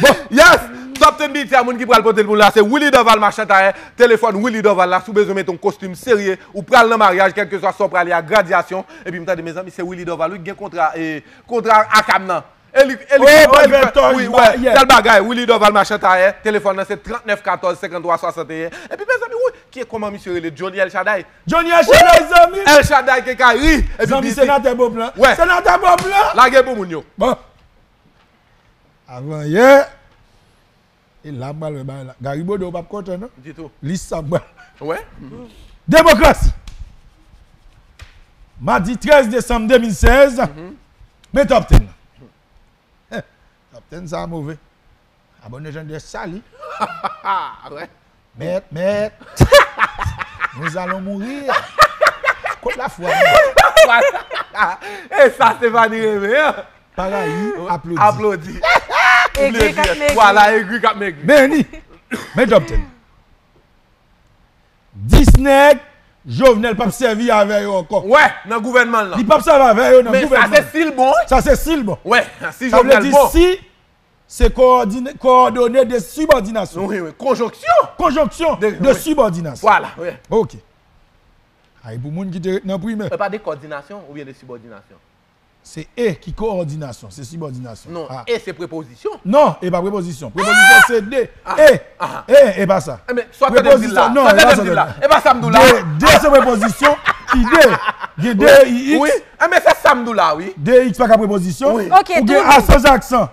Bon, yes! Top ten B E T a moun ki pral pote l pou nou la, se Willy Dorval Machan Tayè. Telefòn Willy Dorval la, si w bezwen mete yon kostim serye, ou pral nan maryaj, kèlkeswa sa w prale a, gradyasyon. Epi m tande, mezanmi, se Willy Dorval, wi, ki gen kontra, e, kontra akam nan. E li, e li, oh, wi, wi, tèl bagay, Willy Dorval Machan Tayè, telefòn nan se trannèf katòz senkanntwa swasanteyen. Epi, mezanmi, wi, ki, kòman misye rele? Johnny El Shaddai. Johnny El Shaddai, zanmi. El Shaddai Kenkayri. Epi zanmi, senatè Beauplan. Wè. Senatè Beauplan. Lage pou moun yo. Bon. Avan yè, e la m pral wè bagay la. Gary Bodeau p ap kontan, non? Ditou. Lis sa m pral. Wè. Demokrasi. Madi trèz desanm de mil sèz. Men top ten nan. Top ten sa move. Abòne jan de sali. Wè. Mèt, mèt. Nous allons mourir. Kot lafwa nou? E sa Stephanie renmen, an. Parayi, aplodi. Aplodi. Egri k ap megri. Vwala, egri k ap megri. Beni. Men top ten. Dis nèg Jovenel p ap sèvi avè yo ankò. Wè, nan gouvènman l lan. Li p ap sèvi avè yo nan gouvènman. Men sa se si l bon, wi. Sa se si l bon. Wè, si Jovenel bon. Sa vle di si se kowòdone de sibòdinasyon. Wi, wi. Konjonksyon. Konjonksyon de sibòdinasyon. Vwala, wi. Ok. Ay, pou moun ki te ret nan primè. E pa de kòdinasyon oubyen de sibòdinasyon. Se e ki kowòdinasyon, se sibòdinasyon. Non, e se prepozisyon. Non, e pa prepozisyon. Prepozisyon se de. E, e, e pa sa. Ebyen, sa w tande m di l la? Sa w tande m di l la? E pa sa m di w la? De, de se prepozisyon ki de. Gen de i x. Wi, ebyen, se sa m di w la, wi. De x pa ka prepozisyon. Ou gen a sans aksan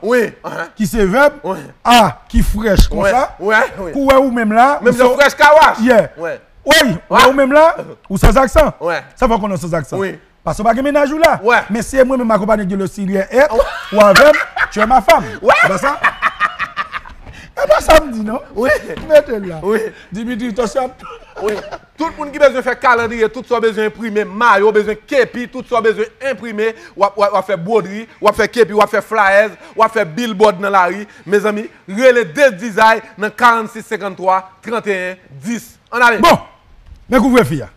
ki se vèb, a ki frèch konsa. Kou wè ou menm la. Menm jan frèch kawash. Yeah. Wi, ou wè ou menm la, ou sans aksan. Sa fè w konnen w sans aksan. Paske w pa gen mennaj ou la. Men si e mwen menm akonpanye de le silye et ou avè m, tu es ma femme. E pa sa? E pa sa m di non. Mete l la. Dimitri, tansyon ap. Tout moun ki bezwen fè kalandriye, tout sa w bezwen enprime, mayo, bezwen kepi, tout sa w bezwen enprime, w ap, w ap, w ap fè bwodri, w ap fè kepi, w ap fè flayèz, w ap fè bilbòd nan lari. Mezanmi, rele Dez Dizay nan karannsis senkanntwa tranteyen dis. Ann ale. Bon, men kouvrefi a.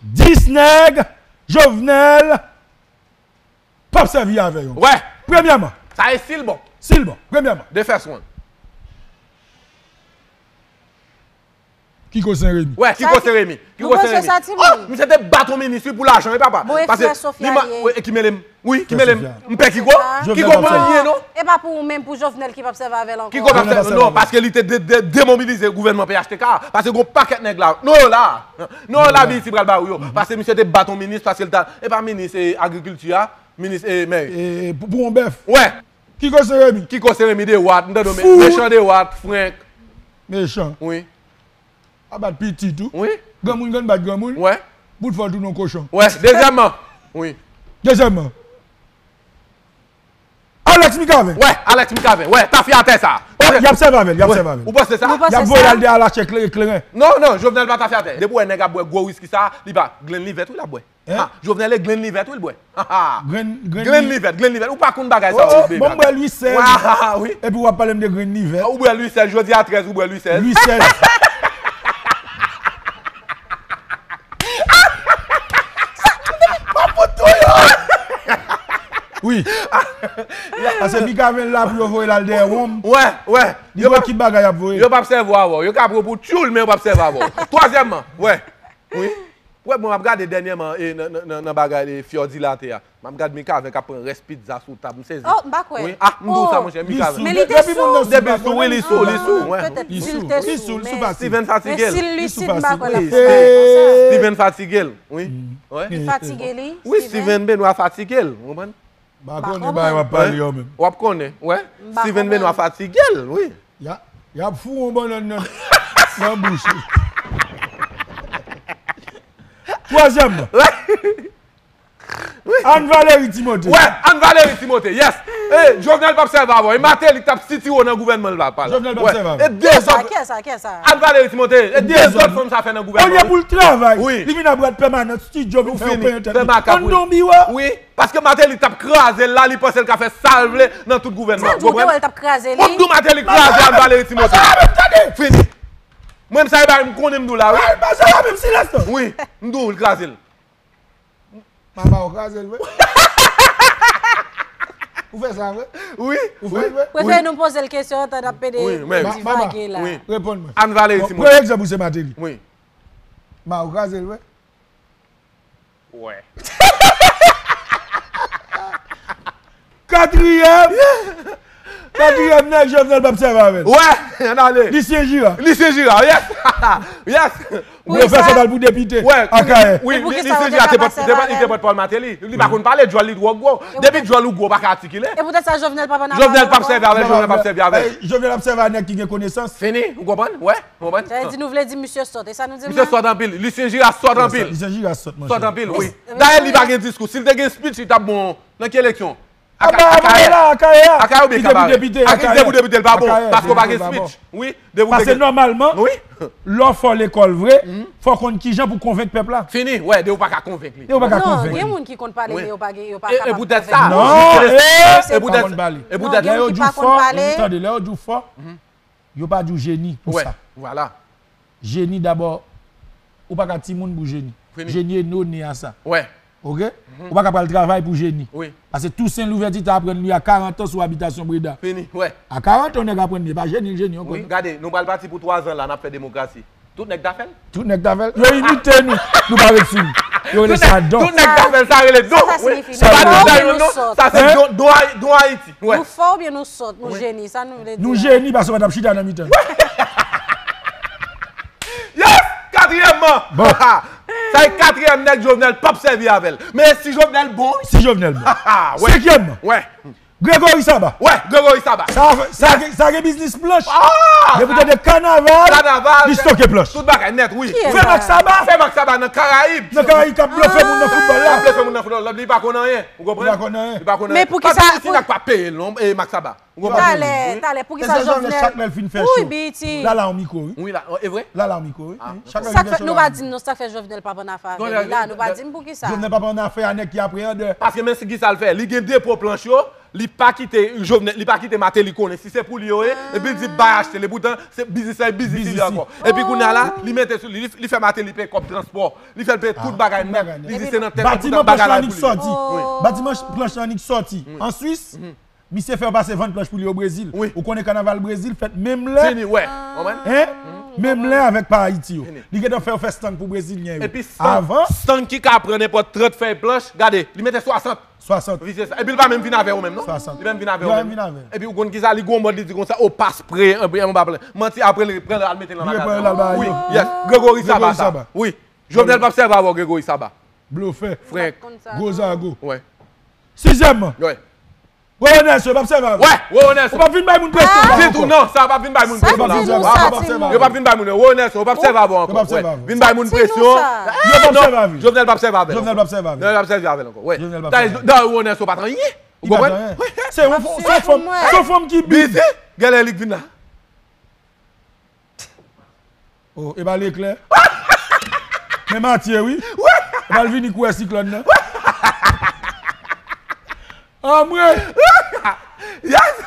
Dis nèg Jovenel p ap sèvi avè yo. Wè. Premyèman. Sa e si l bon. Si l bon. Premyèman. The first one. Kiko Sen Remi. Wè, Kiko Sen Remi. Kiko Sen Remi. Oh, misye te bat yon minis wi pou lajan wi papa. Bon, e frè Sofia li ye. Wi, e ki mele m. Wi, ki mele m. M pè Kiko. Kiko pa anyen non. E pa pou ou menm, pou Jovenel ki p ap sèvi avè l ankò. Kiko p ap sèvi, non, paske li te de, de, demobilize gouvènman P H T K a. Paske gon pakèt nèg la. Non, yo la. Non, yo la, Haiti pral ba ou yo. Paske misye te bat yon minis, paske l ta, e pa minis, e, agrikilti a, minis, e, mè. E, pou, pou yon bèf. Wè. Kiko Sen Remi. Kiko Sen Remi, de wat, m tande w, mechan de wat, frenk. Mechan. Wi. A bat pitit ou. Wi. Granmoun konn bat granmoun. Wè. Bout fò tounen yon kochon. Wè, dezyèmman. Wi. Dezyèmman. Alex Mikaven. Wè, Alex Mikaven. Wè, tafyatè sa. Y ap sèvi avè l, y ap sèvi avè l. Ou panse sa? Y ap voye l al dèyè al achte kleren. Non, non, Jovenel pa tafyatè. Depi w wè nèg ap bwè gwo wiski sa, li pa, grenn livèt wi l ap bwè. Hein? Jovenel e grenn livèt wi l bwè. Grenn, grenn livèt, grenn livèt. Ou pa konn bagay sa yo, bebe. Bon, m bwè Louis sèz. Epi w ap pale m de grenn livèt. Ou bwè Louis sèz, jodi a trèz ou bwè Louis sèz. Louis sèz. M ap fout touye w. Wi. Paske Mikaven la pou yo voye l al dèyè wonm. Wè, wè. Li wè ki bagay y ap voye. Yo p ap sèvi avè w. Yo ka pran w pou tchoul, men yo p ap sèvi avè w. Twazyèmman, wè. Wi. Wè, bon, m ap gade dènyèman e, nan, nan, nan, nan bagay e, Fyòdilate a. M ap gad Mikaven k ap pran rès pizza sou tab. M sezi. Oh, m pa kwè. Wi. Ah, m di w sa, monchè, Mikaven. Men li te sou. Depi sou, wi, li sou, li sou. Li sou, li sou fasil. Steven fatige l. Men si l lisid, m pa kwè l ap fè bagay konsa. Steven fatige l, wi. Li fatige li. Wi, Steven Benoît fatige l, ou konprann? M pa konnen bagay w ap pale yo menm. W ap konnen, wè. Steven Benoît fatige l, wi. Y a, y ap foure yon bannann nan, nan bouch li. Twazyèmman. Anne Valerie Timothée. Wè, Anne Valerie Timothée, yes. E, Jovenel p ap sèvi avè w. E Martelly k t ap sitire w nan gouvènman l la, pa la. Jovenel p ap sèvi avè w. E dezòd. Kiyès sa, kiyès sa? Anne Valerie Timothée, e dezòd fanm sa fè nan gouvènman. Olye pou l travay, li vin ap rad pèmanan, studio vin fè yon penyen tèt li. Ann nan biwo. Wi. Paske Martelly t ap kraze l la, li panse l ka fè sa l vle nan tout gouvènman. Ou konprann? Ou di w t ap kraze li. Ou di w Martelly kraze Anne Valerie Timothée. Fini. Mwen menm sa e bay m konnen m di w la, wi. Wi, m di w l kraze l. Mama, ou kraze l vre? Ou fè sa vre? Wi. Ou fè l vre? Prefere nou poze l kesyon antan n ap pede divage la. Reponn mwen. Anne Valerie Timothée. Premye egzanp ou se Martelly. Wi. Ma, ou kraze l vre? Wè. Katriyèm! Katriyèm nèg Jovenel p ap sèvi avè l. Wè, ann ale. Lucien Girard. Lucien Girard, yes. Yes. Wi, yo fè sa dal pou depite. Wè, Akayè. Wi, Lucien Girard te pòt, te pòt, li te pòt pawòl Martelly. Li pa konn pale, djòl li twò gwo. Depi djòl ou gwo, ou pa ka atikile. E poutèt sa Jovenel p ap ann avan. Jovenel p ap sèvi avè l, Jovenel p ap sèvi avè l. Jovenel ap sèvi ak nèg ki gen konesans. Fini, ou konprann? Wè. Konprann? Sa vle di nou vle di misye sòt, e sa nou di l la? Misye sòt anpil. Lucien Girard sòt anpil. Lucien Girard sòt, monchè. Sòt anpil, wi. Dayè, li pa gen diskou. Si l te gen speech, li t ap bon nan ki eleksyon? Akayè. Akayè oubyen Kabarè? Li te pou depite, Akayè. Li te pou depite, l pa bon. Paske w pa gen speech. Wi. Paske nòmalman, lè w fò lekòl vre, fò w konn kijan pou konvenk pèp la. Fini, wè, depi w pa ka konvenk li. Depi w pa ka konvenk li. Non, gen moun ki konn pale, men yo pa gen, yo pa kapab konvenk. E poutèt sa. Non, e poutèt sa. Non, gen moun ki pa konn pale. Tande, lè yo di w fò, yo pa di w jeni pou sa. Jeni dabò, Ou pa ka timoun pou jeni. Jeni e none a sa. Oke? Ou pa ka pral travay pou jeni. Paske Tousen Louvèti te aprann li a karant an sou abitasyon Breda. A karant an nèg aprann li, e pa jeni l jeni ankò non. Gade, nou pral pati pou twa zan la, n ap fè demokrasi. Tout nèg ta fè l? Tout nèg ta fè l. Yo imite nou. Nou pa ret sou li. Yo rele sa don. Tout nèg ta fè l, sa rele don. Sa sa siyifi? Sa pa don, non. Sa se don, don Ayi-, don Ayiti. Nou fò oubyen nou sòt, nou jeni, sa nou vle di? Nou jeni paske w pa t ap chita nan mitan. Yes! Katriyèmman! Bon. Sa e katriyèm nèg Jovenel p ap sèvi avè l. Men si Jovenel bon, wi. Si Jovenel bon. Senkyèmman. Wè. Gregory Saba. Wè, Gregory Saba. Sa, sa, sa gen biznis planch. Depi w tande kanaval, li stoke planch. Tout bagay nèt, wi. Fè Max Saba. Fè Max Saba nan Karayib. Nan Karayib k ap blofe moun nan foutbòl la. K ap blofe moun nan foutbòl la. Li pa konn anyen. Ou konprann? Li pa konn anyen. Li pa konn anyen. Men poukisa, pa Bitin ak pa peye l non, e Max Saba. Ou konprann? Talè, talè, poukisa Jovenel? Chak lè l fin fè show. Wi, Biti. Lala yon mikwo, wi. Wi, la, e vre? Lala yon mikwo, wi. Chak lè l fin fè show, nou pa di m non, sa k fè Jovenel p ap ann afè avè li la, nou pa di m poukisa. Jovenel p ap ann afè a nèg ki apre an dè. Paske men si kisa l fè, li gen depo planch yo, li pa kite Jovenel, li pa kite Martelly konnen si se pou li yo ye, epi l di bay achte l, epoutan se biznis la, e biznis li ankò. Epi kounye a la, li mete sou li, li, li fè Martelly peye kòb transpò, li fè l peye tout bagay nèt, biznis se nan tèt li, epoutan bagay la e pou li. Batiman planch la annik sòti. Batiman planch la annik sòti an Swis. Misye fè yo pase vann planch pou li o Brezil. Ou konnen kanaval Brezil fèt menm lè. Fini, wè. Konprann? Hein? Menm lè avèk pa Ayiti yo. Li gentan fè yo fè stand pou brezilyen yo. Epi stand, stand ki ka pran nenpòt trant fèy planch, gade, li mete swasant. Swasant. Wi, se sa. Epi li pa menm vin avè yo menm, non? Swasant. Li pa menm vin avè yo menm. Epi ou konn kisa, li gon mòd, li di konsa, o pas pre, anba plan. Manti, apre li pran l al mete l nan magazin. Wi, yes. Gregory Saba sa. Wi. Jovenel p ap sèvi avè w, Gregory Saba. Blofè. Frenk. Gwo zago. Wè. Sizyèmman. Wè. Roro Nelson, yo p ap sèvi avè w. Wè, Roro Nelson. Ou p ap vin bay moun presyon la ankò. Ditou, non, sa p ap vin bay moun presyon la ankò. Yo p ap vin bay moun, Roro Nelson, yo p ap sèvi avè w ankò. Wè. Vin bay moun presyon. Yo p ap sèvi avè l. Jovenel p ap sèvi avè l. Jovenel p ap sèvi avè l. Jovenel p ap sèvi avè l ankò. Wè. Jovenel p ap sèvi avè l. Dayè, Roro Nelson pa t anyen. Ou konprann? Se yon fòm, se yon fòm ki big. Gade lè li k vin la. Oh, e pa leklè. Men Matye, wi. E pa l vini kouvè siklòn nan. Anmwe. Yes.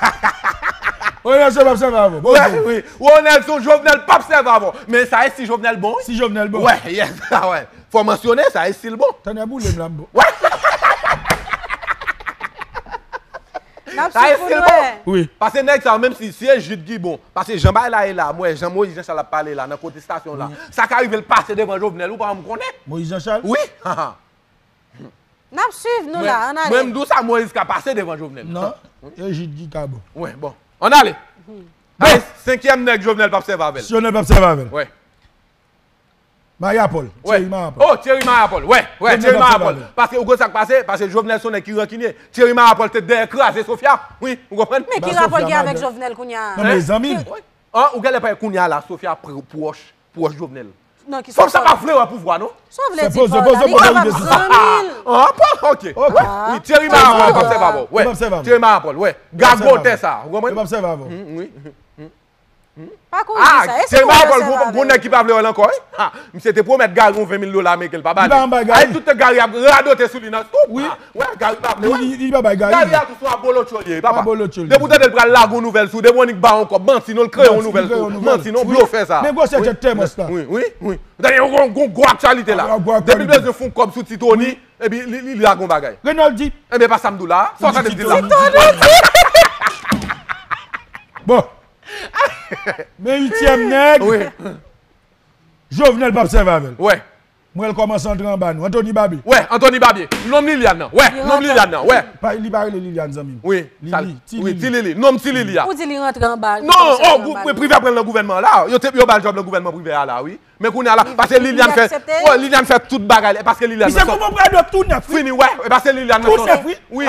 Roro Nelson p ap sèvi avè w. Bon, wi. Roro Nelson, Jovenel p ap sèvi avè w. Men sa e si Jovenel bon, wi. Si Jovenel bon. Wè, yes. Wè. Fò mansyone sa e si l bon. Tande boule m la m bon. Wè. N ap swiv pou nou wè. Wi. Paske nèg sa yo, menm si, si e Jude ki bon, paske jan bagay la ye la, m wè jan Moïse Jean Charles ap pale la, nan kontestasyon la, sa ka rive l pase devan Jovenel, ou pa janm konnen. Moïse Jean Charles? Wi. N ap swiv nou la, ann ale. Mwen, m di w sa, Moïse ka pase devan Jovenel. Non, e Jude ki ka bon. Wi, bon. Ann ale. Bon. Ay, senkyèm nèg Jovenel p ap sèvi avè l. Jovenel p ap sèvi avè l. Wi. Mariapòl, Thierry Mariapòl. Oh, Thierry Mariapòl, wè, wè, Thierry Mariapòl. Paske ou konn sa k pase, paske Jovenel se yon nèg ki rankinye. Thierry Mariapòl te dèyè kraze Sophia. Wi, ou konprann? Men ki rapò l gen avèk Jovenel kounye a? Non, men zanmi. An, ou genlè pa kounye a la, Sophia pwòch, pwòch Jovenel. Fòm sa pa vle wè pouvwa, non? Sa w vle di pa w la, li kapab zanmi l. An, bon, ok. Wi, Thierry Mariapòl p ap sèvi avè w. Wè, Thierry Mariapòl, wè. Gagotè sa, ou konprann? Wi. Pa kouri di sa. Èske Thierry Mariapòl gon nèg ki pa vle wè l ankò, wi? Ha, misye te pwomèt Gary yon ven mil dola ameriken, l pa ba li. Ay, tout tan Gary ap radote sou li nan tout. Wi. Wè, Gary pa vle wè l. Li pa bay Gary. Gary a tou se yon abolotcho li ye, papa. Depi w tande l pral lage yon nouvèl sou, depi w annik ba yon kòb, manti non, l kreye yon nouvèl sou, manti non, blofè sa. Men gwosè tèt Tèmòs la. Wi, wi, wi. Ou tande yon gwo, gwo aktyalite la. Depi l bezwen fè yon kòb sou Ti Tony, epi li, li lage yon bagay. Renold di. Ebyen, pa sa m di w la. Sa w tande m di la. Bon. Men uityèm nèg. Wi. Jovenel p ap sèvi avè l. Wè. M wè l kòmanse antre anba nou. Anthony Babé. Wè, Anthony Babé. Nonm Liliane nan. Wè, nonm Liliane nan. Wè. Li pa rele Liliane, zanmi m. Wi. Lili, ti Lili. Ti Lili. Nonm ti Lili a. Ou di li rantre anba. Non, oh, gou-, prive ap pran l nan gouvènman an la. Yo te, yo ba l djòb nan gouvènman prive a la, wi. Men kounye a la, paske Liliane fè, oh, Liliane fè tout bagay. E paske Liliane nan san. Misye konprann tou nèf, wi. Fini, wè. E paske Liliane nan san. Wi. E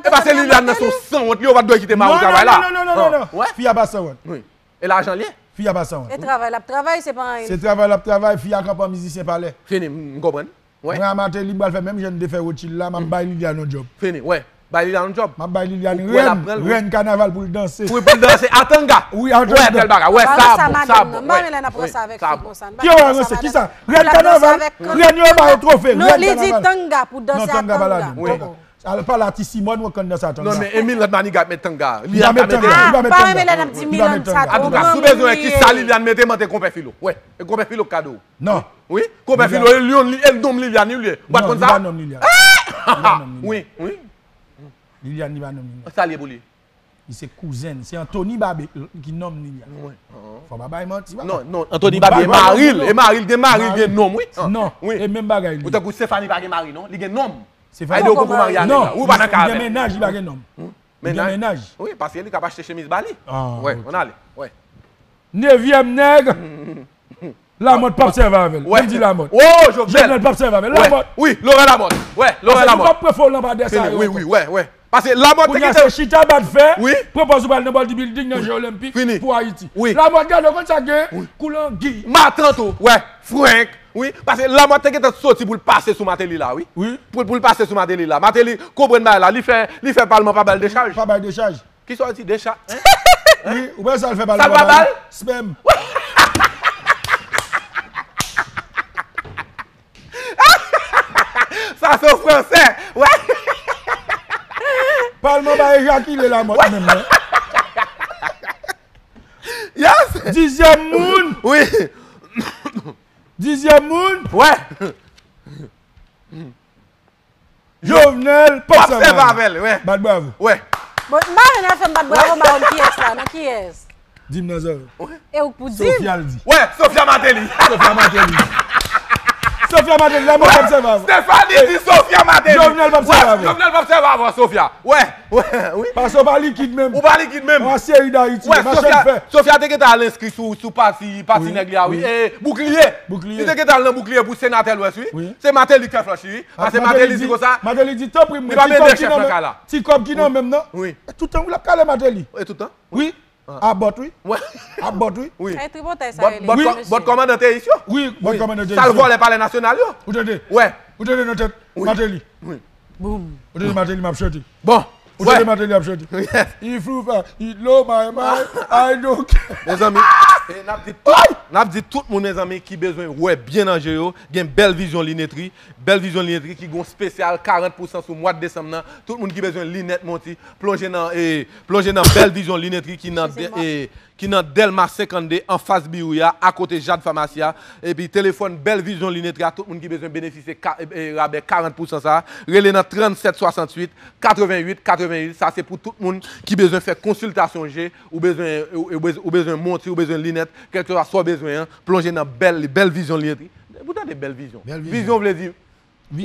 paske Liliane nan san wont, li yo pa t dwe kite mari travay la. Non, non, non, non, non. Fi a pa san wont. Wi. E lajan l ye. Fi a pa san wont. E travay l ap travay, se pa anyen. Se travay l ap travay, fi a kanpe an mizisyen palè. Fini, m, m konprann. Wè. Mwen a Martelly, m pral fè menm jan n te fè Rothschild la, m ap bay Liliane yon djòb. Fini, wè. Bay Liliane yon djòb. M ap bay Liliane rèn, rèn kanaval pou l danse. Pou, pou l danse a tanga. Wi, a tanga. Wè, bèl bagay. Wè, sa bon, sa bon. M pa renmen lè n ap ranse avèk fi konsa. Ki yo ranse? Kisa? Rèn kanaval. Rèn yo ba yo twofe. Non, li di tanga pou danse a tanga. Wi. Al pale a Ti Simòn, ou konn nan sa tanga. Non, men e Milan Maniga ap met tanga. Li pa met tanga. Li pa met tanga. Li pa met tanga. Antouka, si w bezwen wè kisa Liliane mete, mande konpè Filo. Wè, e konpè Filo k ka di w. Non. Wi, konpè Filo, e Lyon, e nonm Liliane, wi, li ye. Ou pa t konn sa? Li pa nonm Liliane. Wi, wi. Liliane, li pa nonm Liliane. Sa li ye pou li? Li se kouzen, se Anthony Babé ki nonm Liliane. Fò pa bay manti, papa. Non, non, Anthony Babé e mari l, e mari l, gen mari l, gen nonm, wi. Non, e menm bagay li. Ou tankou Stéphanie pa gen mari, non? Li gen nonm. Stéphanie. Ay, ou poko marye a nèg la. Ou pa nan ka avè l. Gen mennaj, li pa gen nonm. Li gen mennaj. Wi, paske li ka achte chemiz ba li. Wè, ann ale. Wè. Nevyèm nèg. Lamòt p ap sèvi avè l. Menm di Lamòt. Oh, Jovenel. Jovenel p ap sèvi avè l. Lamòt. Wi, Laurent Lamòt. Wè, Laurent Lamòt. Paske nou p ap pran fo lanpadè sa yo. Wi, wi, wè, wè. Paske Lamòt te kite. Kounye a se chita bat fè. Wi. Pran pòz ou pral nan Bòldibildig nan Je Olenpik pou Ayiti. Wi. Lamòt gade w konn sa k gen. Wi. Kou langi. Matant ou, wè, frenk. Wi, paske Lamòt te gentan soti pou l pase sou Martelly la, wi. Wi. Pou, pou l pase sou Martelly la. Martelly konprann bagay la. Li fè, li fè palman pa ba l dechaj. Pa ba l dechaj. Kisa w di decha? Wi, ou wè sa l fè ba l. Sa l pa ba l? Spèm. Sa se yon fransè. Wè. Palman pa ejakile Lamòt menm non. Yes. Dizyèm moun. Wi. Dizyèm moun. Wè. Jovenel p ap sèvi avè l. Bat bravo. Wè. Bon, m pa wè nan fè m bat bravo, m pa konn kiyès la, nan kiyès? Di m nan zòrèy. E ou k pou di m? Sofia l di. Wè, Sofia Martelly. Sofia Martelly. Sofia Martelly, Lamòt p ap sèvi avè w. Stéphanie di Sofia Martelly. Jovenel p ap sèvi avè w. Jovenel p ap sèvi avè w, Sofia. Wè, wè, wi. Paske w pa likid menm. Ou pa likid menm. Yon seri Dayiti, machann fè. Sofia te gentan al enskri sou, sou pati, pati nèg li a, wi. E, Boukliye. Boukliye. Li te gentan al nan Boukliye pou senatè Lwès, wi. Se Martelly k fè flòch li, wi. Paske Martelly di konsa. Martelly di, tanpri mwen, ti kòb ki nan men m nan. Wi. E tout tan wi l ap kale Martelly. E tout tan? Wi. Abòt wi. Abòt wi. Wi. Bòt kòmandan teris yo. Wi, bòt kòmandan teris yo. Sa l vòlè palè nasyonal yo. Ou tande? Wè. Ou tande nan tèt Martelly. Wi. Boum. Ou tande Martelly m ap chante. Bon. Ou tande Martelly ap chante. If you fa, it low my mind, I don't care. Mezanmi, n ap di tout, n ap di tout moun, mezanmi, ki bezwen wè byen nan je yo, gen Bèl Vizyon Linetri. Bèl Vizyon Linetri ki gen yon spesyal karant pousan sou mwa desanm nan. Tout moun ki bezwen linèt monti, plonje nan, e, plonje nan Bèl Vizyon Linetri ki nan, e, ki nan Dèlma senkannde, anfas biwo a, akote Jad Famasi a. Epi telefòn Bèl Vizyon Linetri a, tout moun ki bezwen benefisye ka, e, e, rabè karant pousan sa, rele nan trannsèt swasanntuit, katreventuit, katreventuit. Sa se pou tout moun ki bezwen fè konsiltasyon je, ou bezwen, ou, ou bezwen, ou bezwen monti, ou bezwen linèt, kèlkeswa sa w bezwen an, plonje nan Bèl, Bèl Vizyon Linetri. Ou tande Bèl Vizyon. Vizyon vle di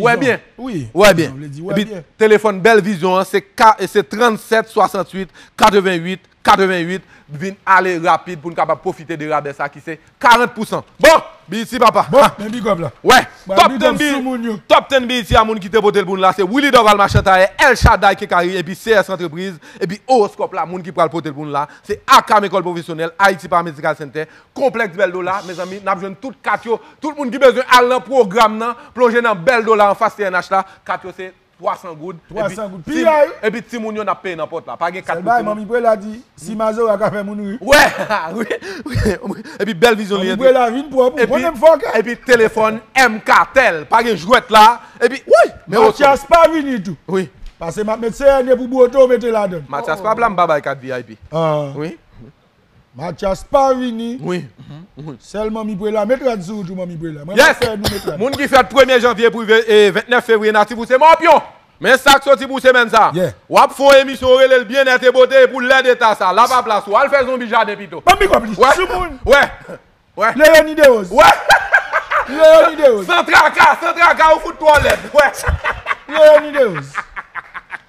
wè byen. Wi. Wè byen. Epi telefòn Bèl Vizyon an se ka, se trannsèt swasanntuit katreventuit katreventuit. Vin ale rapid pou n kapab pwofite de rabè sa ki se karant pousan. Bon, B E T papa. Bon, men big up la. Wè. Top ten B E T, top ten B E T a moun ki te pote l pou n la se Willy Dorval Machann Tayè, El Shaddai Kenkayri epi C S Entreprise. Epi owoskòp la moun ki pral pote l pou n la se Akam Ecole Professionnelle, Haiti Paramedical Center, Konplèks Bèl Dola, mezanmi, n ap jwenn tout kat yo. Tout moun ki bezwen al nan pwogram nan, plonje nan Bèl Dola anfas T N H la. Kat yo se twasan goud. Twasan goud. Epi timoun yo n ap peye nan pòt la. Pa gen kat pou timoun. Sèl bagay, Manmi Prela di, si mazora ka fè moun ri. Wè, wi, wi, wi. Epi Bèl Vizyon Linetri. Manmi Prela vin pwòp, ou konnen m fòkè. Epi telefòn M Kartel. Pa gen jwèt la. Epi, wi, men Mathias pa vini tou. Wi. Pase m ap met C N E pou bwote w mete ladann. Mathias pa bla m pa bay kat V I P. Wi. Mathias pa vini. Wi. Sèl Manmi Prela. Met rad sou ou tou, Manmi Prela. Mwen m ap fè nou met rad. Moun ki fèt premye janvye pou vennèf fevriye, natif ou se Mòpyon. Men sa k soti pou semèn sa. W ap fè yon emisyon, w rele l Byennèt e Bote, e pou lèd eta sa, la pa plas ou. Al fè zonbi jaden pito. Ban m big up li. Soumoun. Wè. Wè. Leoni Derose. Wè. Leoni Derose. San traka, san traka, ou fout twò lèd. Wè. Leoni Derose.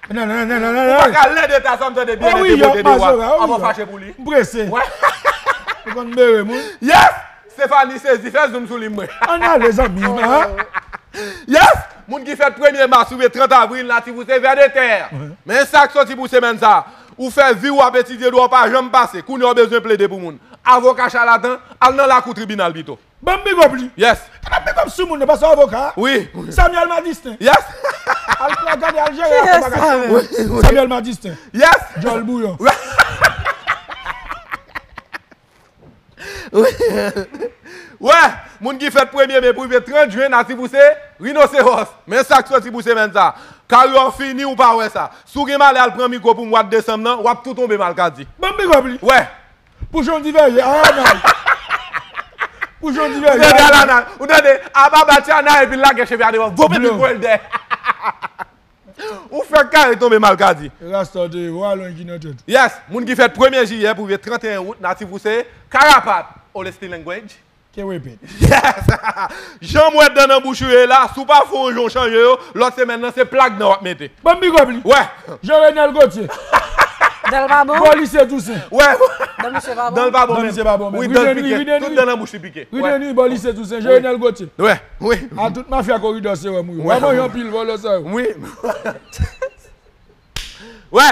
Non, non, non, non, non, non. Ou pa ka lèd eta sa, m tande Byennèt e Bote de w a. Avan fache pou li. M prese. Wè. Ou konn bere moun. Yes! Stéphanie sezi, fè zoom sou li mwen. Ann ale, zanmi m, hein? Yes! Moun ki fèt premye mas oubyen trant avril, natif ou se Vèdetè. Men sa k soti pou semèn sa. Ou fè vi w ap etidye dwa, w pa janm pase. Kounye a w bezwen plede pou moun. Avoka chalatan, al nan lakou tribinal pito. Ban m big up li. Yes. Ban m big up sou moun nan, paske avoka. Wi. Samuel Madistin. Yes. Al gade, al jere afè bagay. Samuel Madistin. Yes. Djòl bouyon. Wi. Wè. Moun ki fèt premye me pou rive trant jen, natif ou se rinoseros. Men sa k soti pou semèn sa. Karyè w fini, ou pa wè sa. Si w gen malè al pran mikwo pou mwa desanm nan, w ap tou tonbe malkadi. Ban m big up li. Wè. Pou Jan Divèye, a la nan. Pou Jan Divèye, a la nan. Ou tande, aba Batyana epi l lage cheve a devan. Vope mikwo l dèyè. Ou fèk kare tonbe malkadi. Rasta w te ye, w alonj ki nan tèt. Yes, moun ki fèt premye jiyè pou rive trant et un out, natif ou se karapat. Honesty language. Ke repete. Yes! Jan m wè dan nan bouch ou ye la, si w pa fè yon jan w chanje yo, lòt semèn nan se plag nan w ap mete. Ban m big up li. Wè. Jean Renel Gauthier. Dan l pa bon? Bò lise Tousen. Wè. Dan misye pa bon? Dan l pa bon menm. Dan misye pa bon menm. Wi, dan l pike. Tout dan nan bouch li pike. Wi, bò lise Tousen. Jean Renel Gauthier. Wè, wi. A tout mafya koridò se wè m wi. Wè. W ap manje anpil vòlò sa yo. Wi. Wè.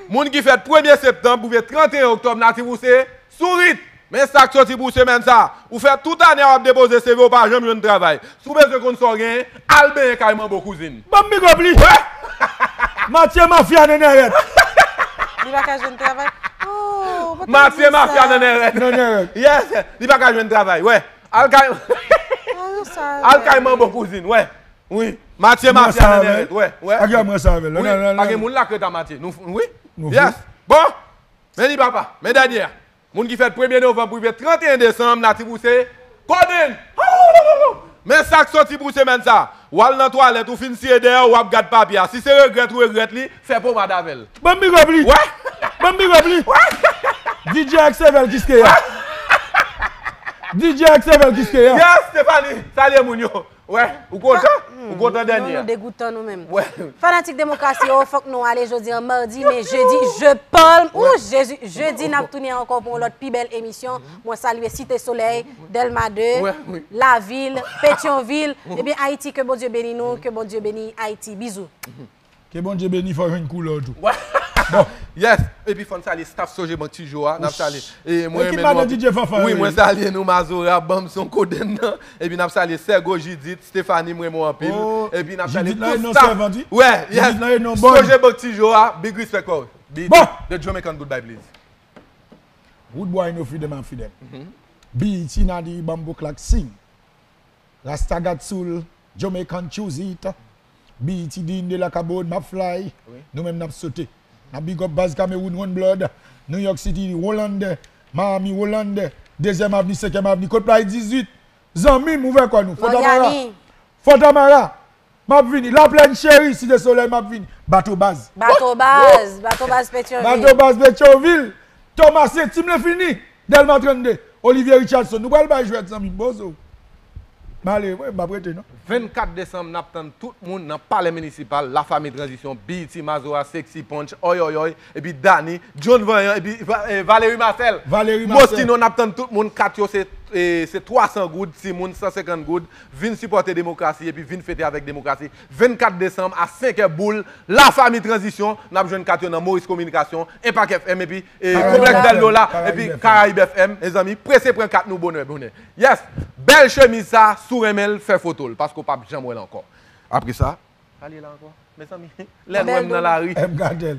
Moun ki fèt premye septanm pou rive trant et un oktòb, natif ou se sourit. Men sa k soti pou semèn sa. Ou fè tout ane a w ap depoze C V, ou pa janm jwenn travay. Si w bezwen konn sa w genyen, al benyen kay manbo kouzin. Ban m big up li. Wè. Matye mafya nan nèrèt. Li pa ka jwenn travay. Oh, Matye mafya nan nèrèt. Nan nèrèt. Yes, li pa ka jwenn travay. Wè. Al kay, al kay manbo kouzin. Wè. Wi. Matye mafya nan nèrèt. Wè, wè. Ak yo mwen sa avè l. Wi, pa gen moun la krèt a Matye. Nou, wi. Yes. Bon. Men li papa. Men dènye a. Moun ki fèt premye novanm pou rive trant et un desanm, natif ou se kodenn. Men sa k soti pou semèn sa. W al nan twalèt, ou fin siye dèyè w, w ap gad papye a. Si se regrèt ou regrèt li, fè pomad avè l. Ban m big up li. Wè. Ban m big up li. Wè. D J ak Sevel Kiskeya. D J ak Sevel Kiskeya. Yes, Stéphanie, salye moun yo. Wè, ou kontan? Ou kontan dènye a? Non, nou degoutan nou menm. Wè. Fanatik demokrasi yo, fòk nou ale jodi an madi, men jedi, je palm. Ou Jezi, jedi, n ap tounen ankò pou yon lòt pi bèl emisyon. Mwen salye Site Solèy, Dèlma de, Lavil, Petyonvil. Ebyen, Ayiti, ke Bondye beni nou, ke Bondye beni Ayiti. Bizou. Ke Bondye beni, fò jwenn koulè w tou. Bon. Yes. Epi fò n salye staff Sogebank Tijo a. N ap salye. E mwen renmen nou anpil. Wi, mwen salye nou Mazora, Bamson, Kodenn nan. Epi n ap salye Sègo, Jidit, Stéphanie, mwen renmen w anpil. Epi n ap salye tout staff. Wè, yes. Sogebank Tijo a, big respect for you. Bon. The Jamaican goodbye, please. Rude boy, no freedom and freedom. B E T na di bambou klak sing. Rasta got soul, Jamaican choose it. B E T D in de la kabod, m ap fly. Nou menm n ap sote. N ap big up baz Cameroon, One Blood, New York City, Hollande, Miami, Hollande, Dezyèm Avni, Senkyèm Avni, kot play dizuit. Zanmi m, ouvè kò nou. Fòtamara. Fòtamara. M ap vini. Laplèn cheri, Site Solèy, m ap vini. Bato baz. Bato baz, Bato baz Petyonvil. Bato baz Petyonvil. Thomas, Tim Lenfini, Dèlma trannde, Olivier Richardson. Nou pral bay jwèt, zanmi m, bozo. M ale, wi, m ap rete, non. Vennkat desanm, n ap tann tout moun nan Palè Minisipal, Lafanmi Tranzisyon, B E T, Mazora, Sexy Punch, Oyoyoy, epi Dany, John Vanyan, epi Va-, eh, Valery Marcel. Valery Marcel. Mostino, n ap tann tout moun, kat yo se, eh, se twa san goud, timoun san senkant goud. Vin sipòte demokrasi epi vin fete avèk demokrasi. Vennkat desanm a senkè boul, Lafanmi Tranzisyon, n ap jwenn kat yo nan Maurice Communication, Impact F M epi, eh, Konplèks Bèl Lola, epi Caraïbes F M. Mezanmi, prese pran kat nou bonè, bonè. Yes, bèl chemiz sa, si w renmen l, fè foto l, paske w p ap janm wè l ankò. Apre sa, sa l ye la ankò? Mezanmi, lè n wè m nan lari,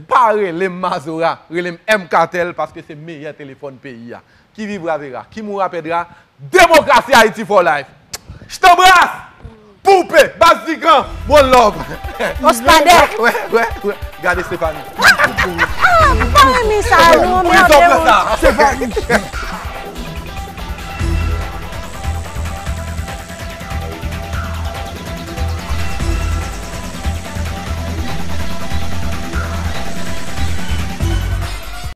pa rele m Mazora, rele m M Kartel, paske se meyè telefòn peyi a. Ki vivra vera, ki moura pèdra, demokrasi Ayiti for life. Jtanbras! Poupe! Baz Dikan! One love! Ospadè! Wè, wè, wè. Gade Stéphanie. Ah, m pa renmen sa, non, mède. Stéphanie.